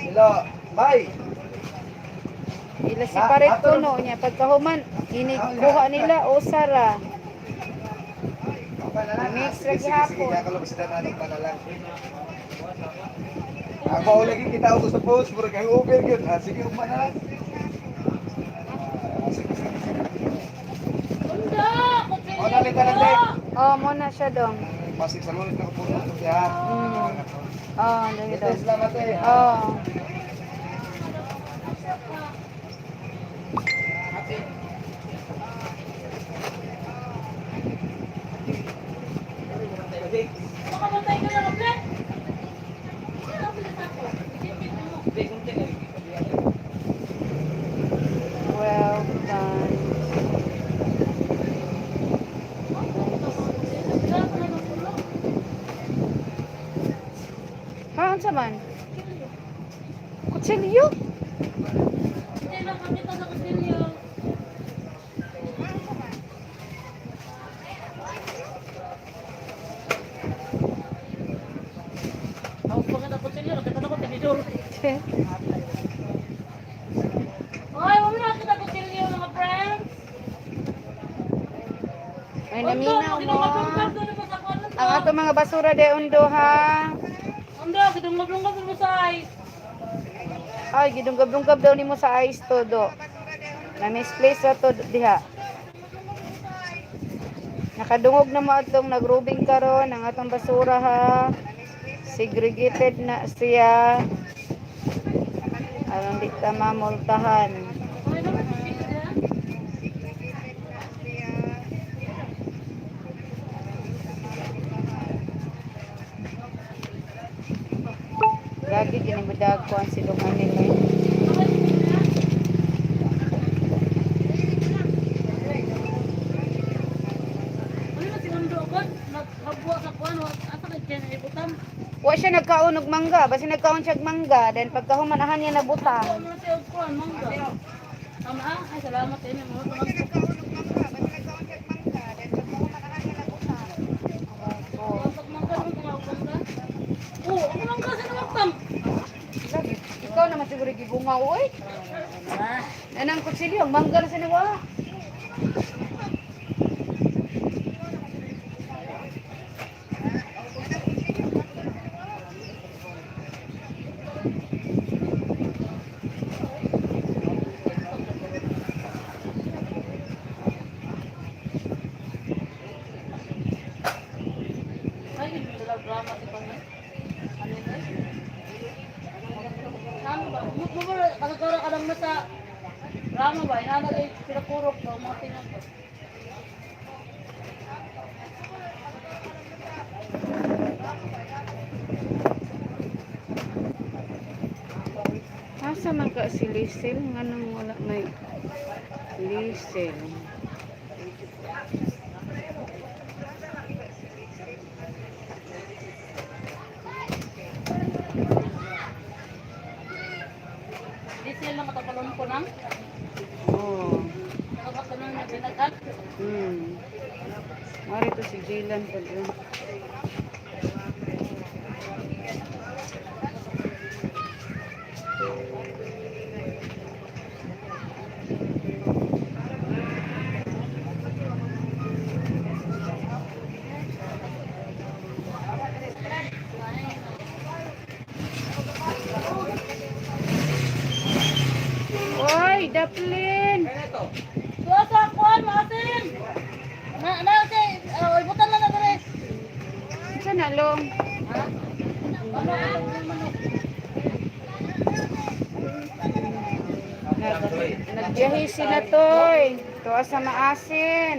Hello, bye. Ila si paret kuno niya pagkahuman inigkuha nila usa ra. Mix Sige, ra sige, sige, gihapon. kakalap sila na na lang. Ang mao lagi kita ako sa post, murag ang over gyud. Ah, sige, ugma na lang. Ah, sige, sige, sige. Unda! Kutsilyo! Oh, nalita lang, te. Oh, mo na siya dong. Pasig sa lunes na kupuno ito siya. Oh, dali Ito, dong. salamat eh. Oh. Makamatay ka na, Roble! Ano ang bilis ako? Isipin mo. 12 times. Ha, unsa man? Kutsilyo? Hindi lang kami sa kutsilyo. Ako pa kita kutsilyo, nakita na ko tinidor. Oy, wala na kita kutsilyo mga friends. Ay, naminaw mo. Ang Ang ato mga basura de undo ha. Undo, gidunggab-dunggab mo sa ice. Ay, gidunggab-dunggab daw nimo sa ice to do. Na misplace ra to diha. Nakadungog na mo atong nagrubing karon ang atong basura ha. Segregated na siya. Aron di ta mamultahan. Ay, naman kutsilyo diha. Gagi gini mudag kuan si Dunganin eh. Ano na si Undo ko? Naghabwa sa kuan, asa kay Jen ibutan. Wa siya nagkaon og mangga, basi nagkaon siya og mangga, then pagkahuman ahan niya nabutang. Ako mo na siya og kuan mangga. Tama ah, ay salamat inyo mga mga. Pag mangga naman kung ako mangga. Oh, ako mangga sa namaktam. Lagi, ikaw naman siguro gibungaw oy. Ah, Nanang kutsilyo, ang mangga na sinawa. ay dala drama si Pangay. Ano yun? Ano ba? Mo mo kasagara ka lang na sa drama ba? Inana kay pinakurok ba mga tingnan ko. Asa man ka si Liesel? Nganong wala may Liesel? Di sila lang katapalon ko nang. Oh. Nakakatanon na binagat. Mari to si Jaylan pa dun. Oy, daplin! Tuwa sa kuan, maasin! Na, na, okay. Ibutan lang na dere. Saan na, Long? Ha? Ano, ano, manok? Biyahe sila toy. Tuwa sa Maasin.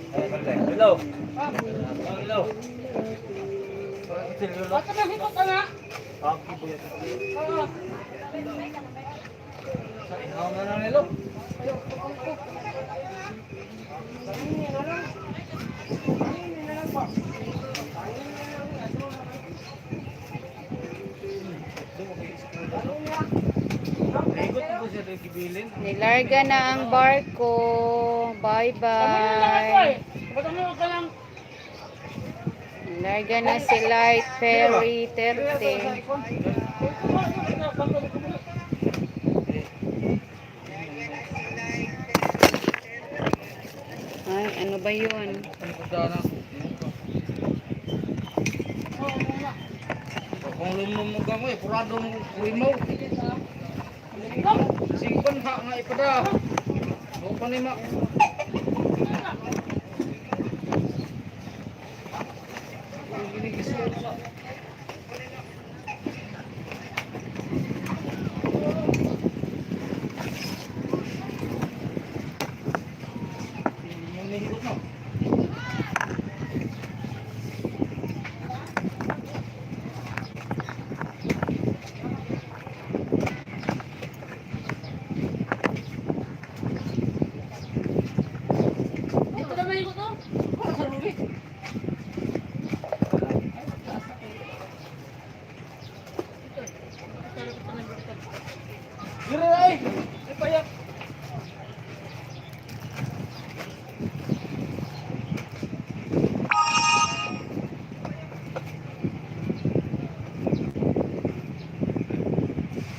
Hello. Hello. Basta na hikot ka na. Oo. Nilarga na ang barko. Tama lang ako Bye-bye. eh. Ba't mo ka lang? Nilarga na si Light Ferry 30. Ay, ano ba yun? Kung lumumog ka mo eh, purado mo kurimo. Singkon ha nga ipada. O panima. Dito na may hikot oh. Para sa rubi. Dire ay. Ipayak.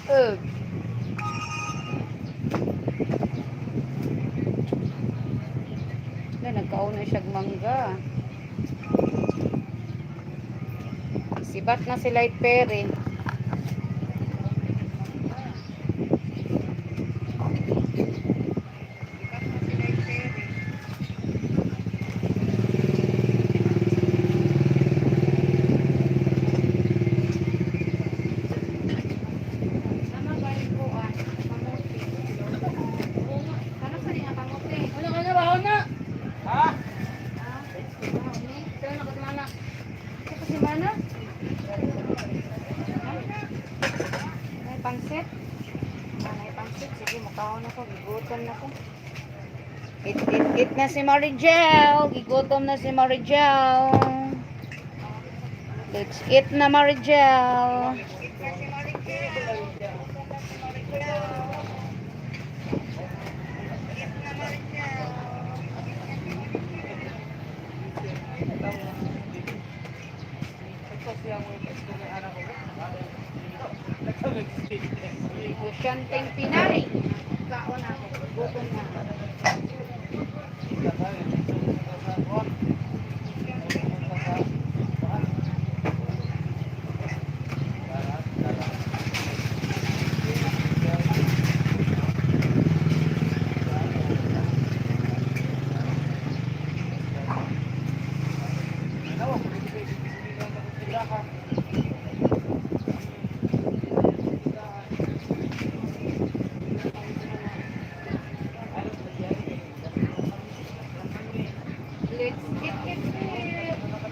Ugh. Na, nagkauna siyag mangga. Sibat na si Light Perry. Tama ba yung kuan? Kamote. Ano sa nga kamote? Ano ka na, bahon na. Ha? Ah, Kaya nakatumana. Ito kasi mana? May pansit? Ah, may pansit. Sige, mukhaon ako. Gigutom na ko. It, it, it na si Marigel. Gigutom na si Marigel. Let's eat na, Marigel. Negosyanteng Pinay. Kaon ako. Gutom na. Let's eat, eat, eat.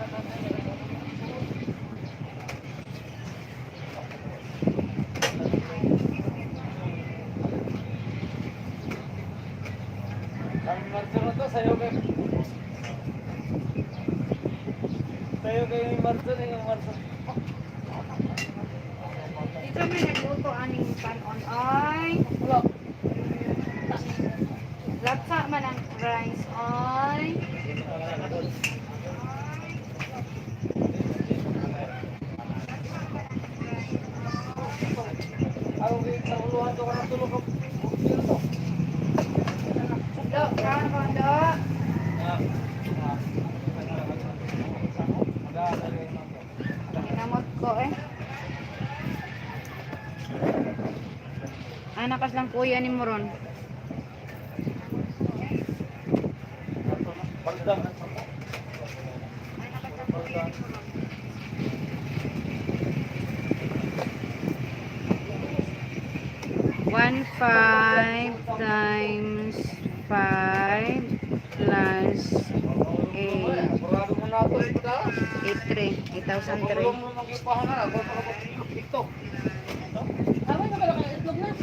Ang Marso na to, sayo kay... Sayo kay Marso na yung Marso. Dito may nagluto aning panon ay. Wala. Latsa man ang rice ay. Ako kay karuluhan to kanang tulog ko. Sino to? Do, kaon ko do. Kinamot ko eh. Anak kas lang kuya ni Moron. Dang. 1.5 times 5 plus 8. Parado mo na ito eh. 8,300. 8,003. Tulong mo mag-ipahan na. Ako pa kapag TikTok. Tama na ba ka itlog na?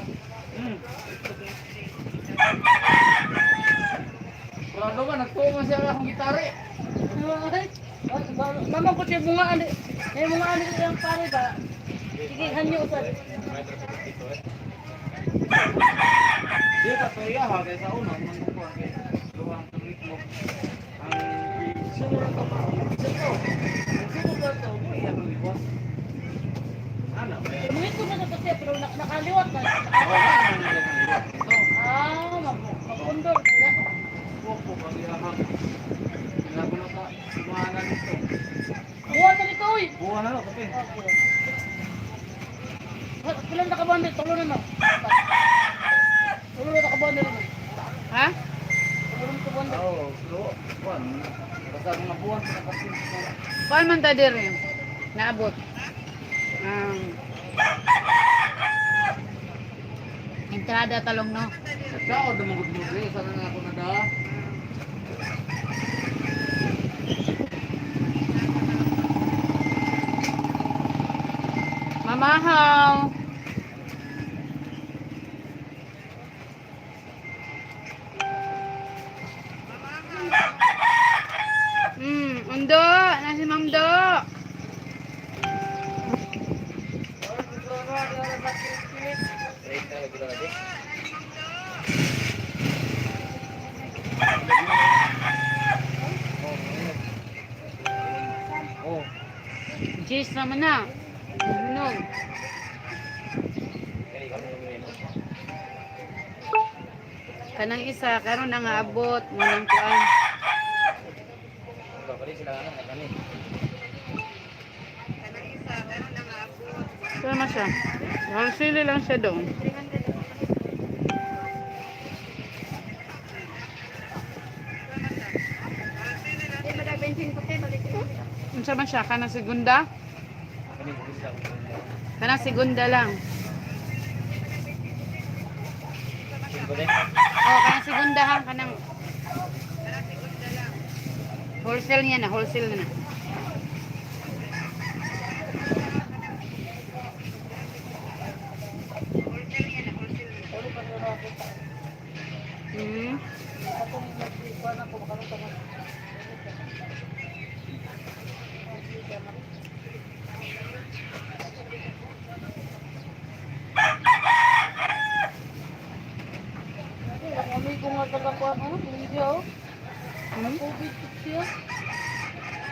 Parado ba? Nagtuo man siya akong gitari. Mama ko siya bunga ani. May bunga ani yung pare ba? Sige, hanyo usad. Di ka to iya ha kay sa una man ko kay luwang ang ritmo. Ang sumuro to ma. Sumuro. Sumuro to mo iya ang liwas. Ana ba? Mga itlog na sa pero nakaliwat na. Oh, ana na ang liwas. Ito. Ah, magpundol. Poko ang iyahang. Ginagawa ta sumahan nito. Buwan na nito, oy. Buwan na lo kape. Pila na kabandel? Tulo na no. Tulo na kabandel no. Ha? Tulo na kabandel. Oh, slow. Buwan. Basta mga buwan sa kasi. Kuan man ta diri. Naabot. Entrada talong no. Sa tao dumugod mo dre sana na ako nada. Mamahaw. Undo, na si Ma'am Do. Oh. Cheese naman na. Hinog. Kanang isa karon na nga abot mo nang kuan. Sama siya. Wholesale lang siya doon. Unsa man siya kanang segunda? Kanang segunda lang. Oh, kanang segunda ha, kanang wholesale niya na, wholesale na na. Ang amigo nga taga kuan ano, India oh. COVID siya.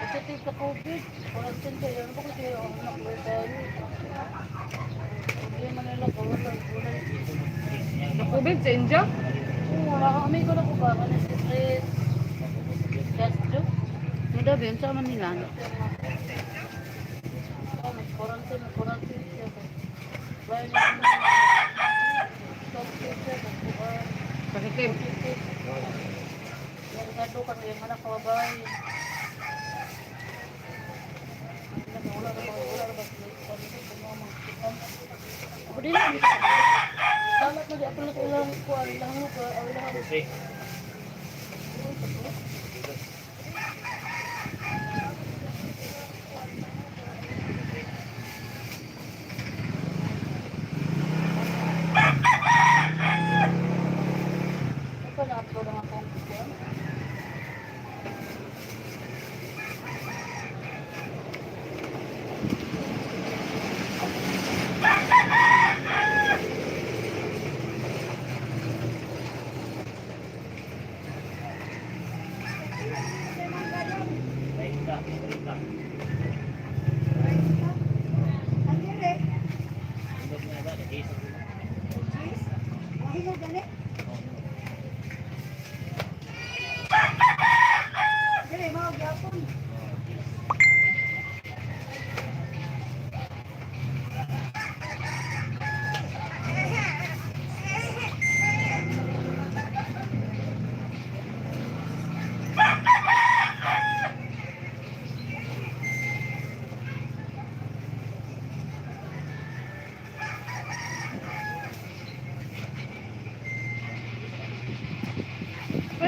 Positive sa COVID. Quarantine kayo. Ano ba kasi ang anak ko tayo. Problema nila ko wala wala. Sa COVID sa India? Oo, wala kang amigo na ko ba? Ano si Chris? Castro? Madabi, unsa man nila? Oh, nag-quarantine, nag-quarantine siya. Bayan na. Positive. Yang satu kan yang anak babae. Ako din lang. Salat na di ako na ilang kuan ilang lugar aw ilang Ito na upload ang akong kuan.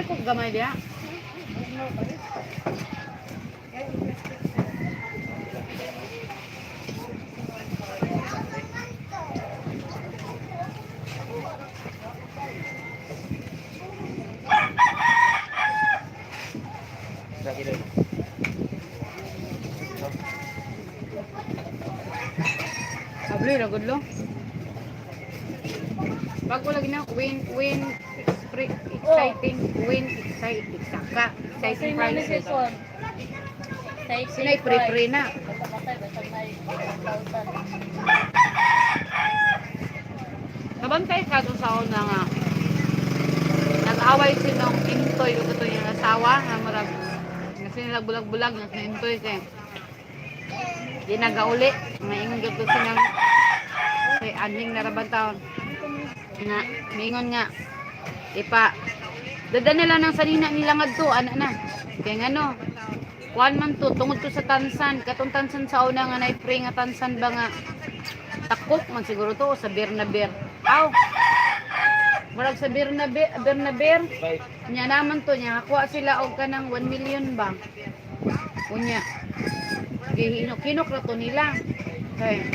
May cook gamay diha. Sabloy ra gud lo. Bago lagi na win win exciting win excite exaka exciting prices. Sinay pre-pre na. Basta matay, basta may 1,000. Kabantay ka dun sa una nga. Nag-away si nung Intoy ug ato yung asawa nga murag nga sila bulag-bulag nga si Intoy kay di nagauli maingon gyud to sinang kay aning naraban taon nga miingon nga ipa dada nila ng sanina nila ngadto ana na kay ngano kuan man to tungod to sa tansan katong tansan sa una nga nay-pre nga tansan ba nga takok man siguro to o sa Bernaber. Aw. Murag sa Bernaber, Bernaber. Nya naman to nya kuha sila og kanang 1 million ba. Unya. Gihinok-hinok ra to nila. Okay.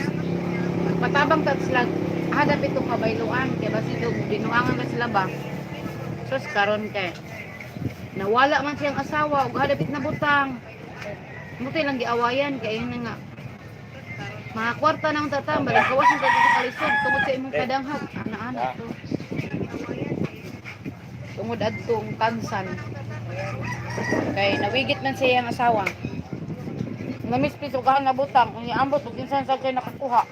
Patabang tat sila hadap itong kabayluan kay basin do binuangan ba sila ba. Sus karon kay nawala man siyang asawa ug hadapit na butang. Muti lang giawayan kay yun na nga mga kwarta ng tatambal, ang kawas ng sa kalisod, tungod sa imong kadanghag, ana-ana to. Tungod adtong tansan. Kay nawigit man siya ang asawa. Namispis og na butang, unya ambot ug kinsa sa kay nakakuha.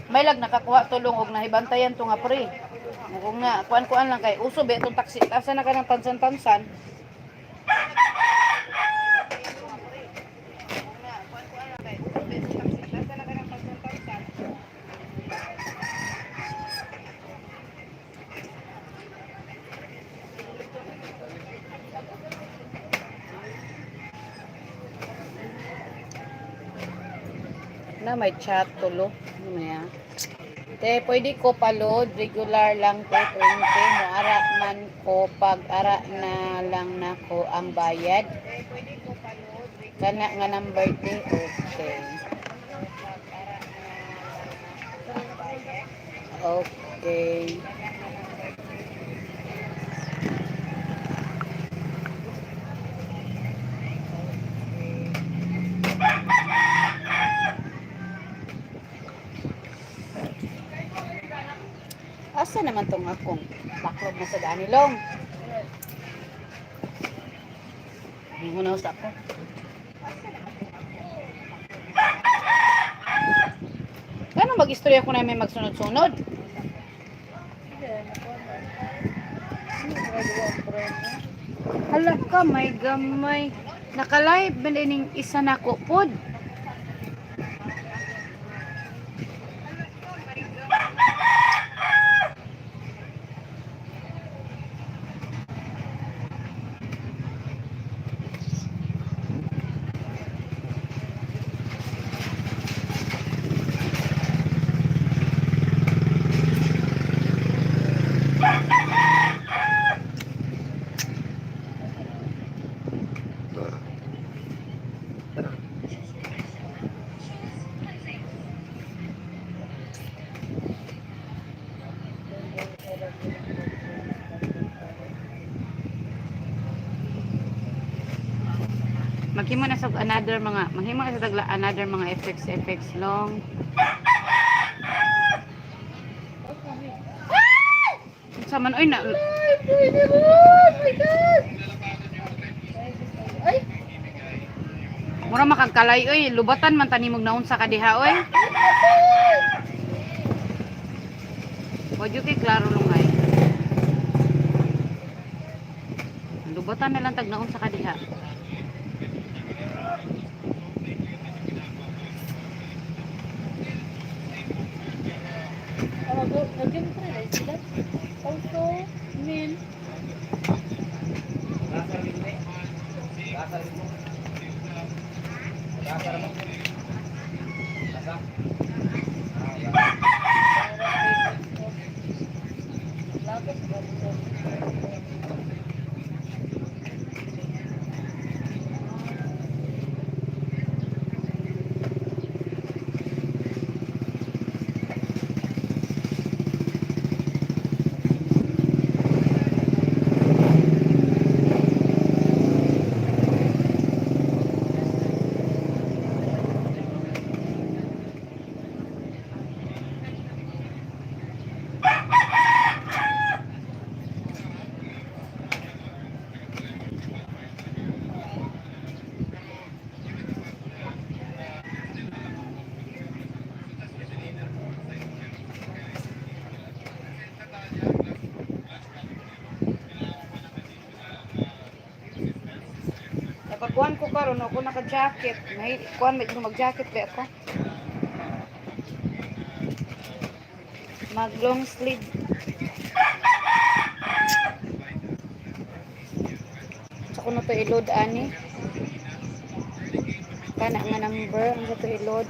May lag nakakuha tulong og nahibantayan to nga pre. Kung nga kuan-kuan lang kay uso ba itong taksi, asa na ka ng tansan-tansan. Na may chat tulo. Ano yan? Te, pwede ko pa-load. Regular lang te, 20. Moara man ko pag ara na lang nako ang bayad. Kana nga number te. Okay. Okay. Asa naman tong akong taklob na sa danilong? Hingunaw sa ako. Kano mag-istorya ko na may magsunod-sunod? Hala ka, may gamay. Naka-live ba ning isa na ko pod? Maghimo na sa another mga, maghimo na sa tagla another mga effects effects long. Sa man oy na Ay, pwede mo! Oh my God! Ay! mura makagkalay oy, lubatan man tanimog naunsa ka diha oy. Wa jud kay klaro lungay. Lubatan na lang tag naunsa ka diha. Ah, nag-game pa rin sila. Also, min. Nagkuan ko karon ako naka-jacket. May kuan may mag-jacket ba ako? Mag long sleeve. Sa kuno to i-load ani. Kana nga number ang sa to i-load.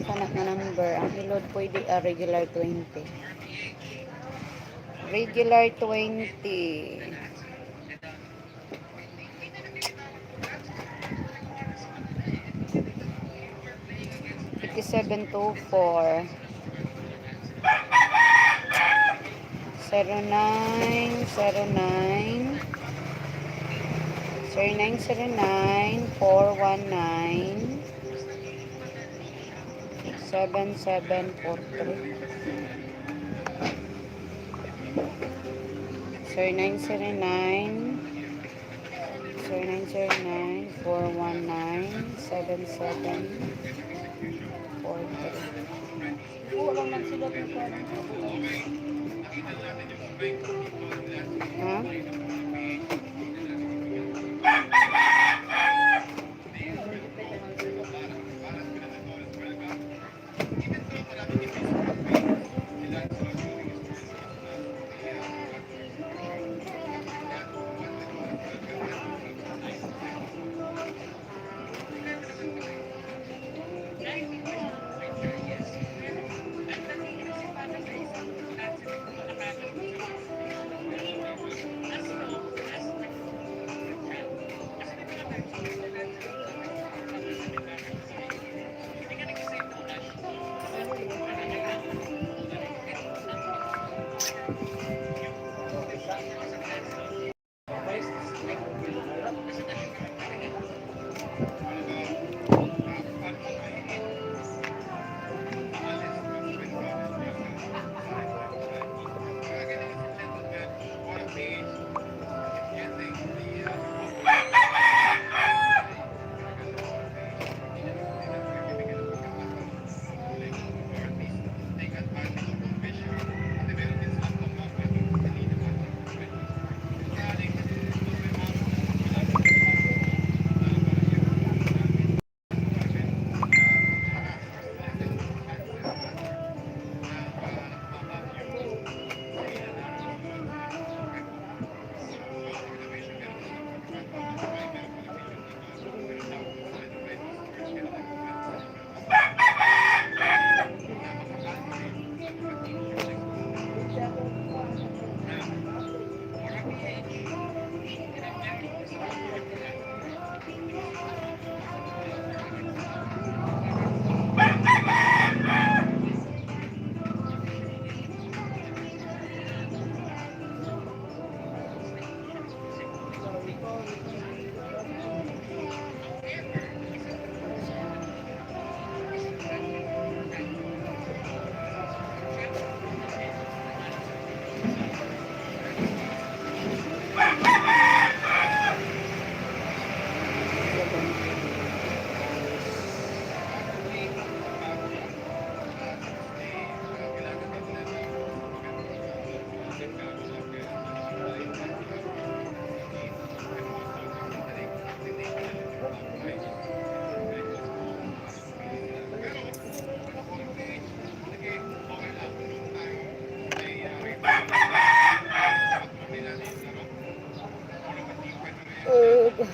Kana nga number ang i-load pwede regular 20. Regular 20. 5724 0909 0909 419 7743 0909 0909 419 7743. Oo lang man sila kung paano. Ha? Ugh.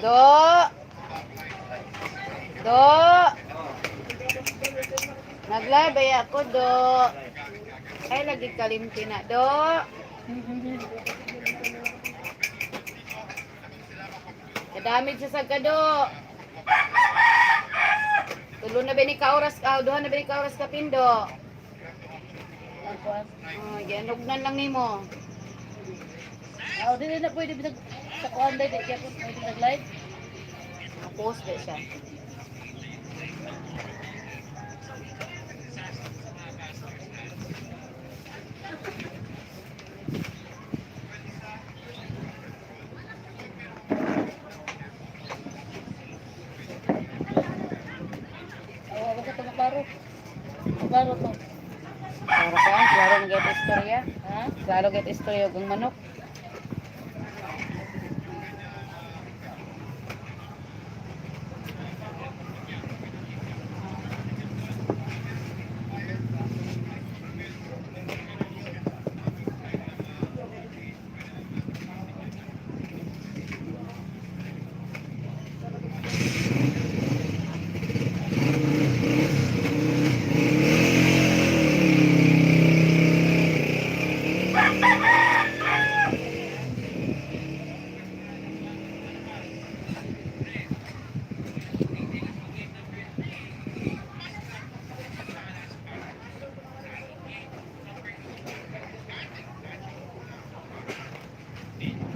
Do. Do. Naglabay ako, Do. Ay, lagi kalimti na, Do. Kadamit siya sa kado. Tulo na ba ni ka oras ka, duha na ba ni ka oras ka pindo. Ang kuan. Oh, gianugnan lang nimo. Ah, dili na pwede bisag sa kuan dai di kaya pwede nag-live. Post ba siya. Awa ba ka to maklaro? Maklaro to. Klaro ka, klaro ng get istorya. Ha? Klaro get istorya ug ang manok.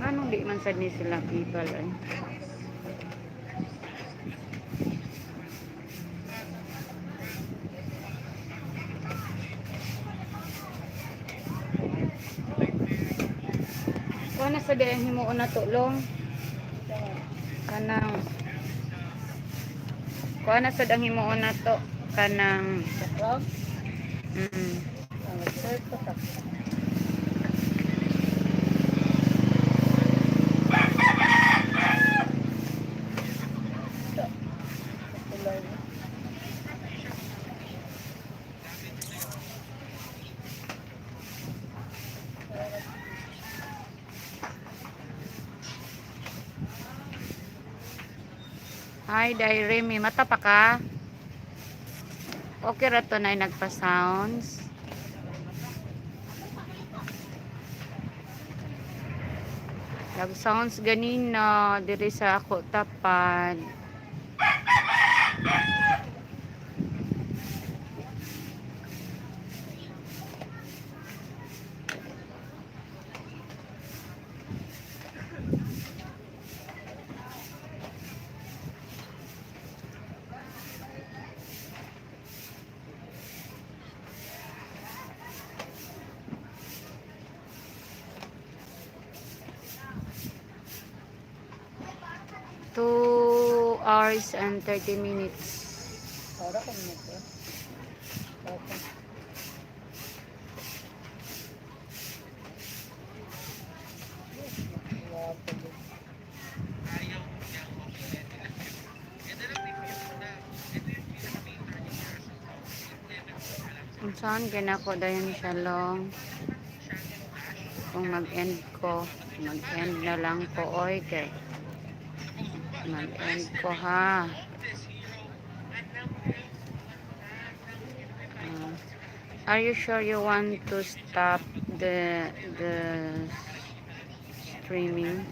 Anong di man sad ni sila people ay. Kuha na sa diyan himuon na tulong. Kanang Kuha na sad ang himuon na to kanang Background? Ah, nag-search pa ta. Hello. Hi, Dai Remy. Mata pa ka? Okay ra to na nagpa-sounds. Nag-sounds ganina diri sa ako tapad. 2 hours and 30 minutes. Ora ko mo to. Okay. Kung saan ginako dayon siya long. Kung mag-end ko, mag-end na lang ko oy kay. Mag-end ko ha. Ah, are you sure you want to stop the streaming?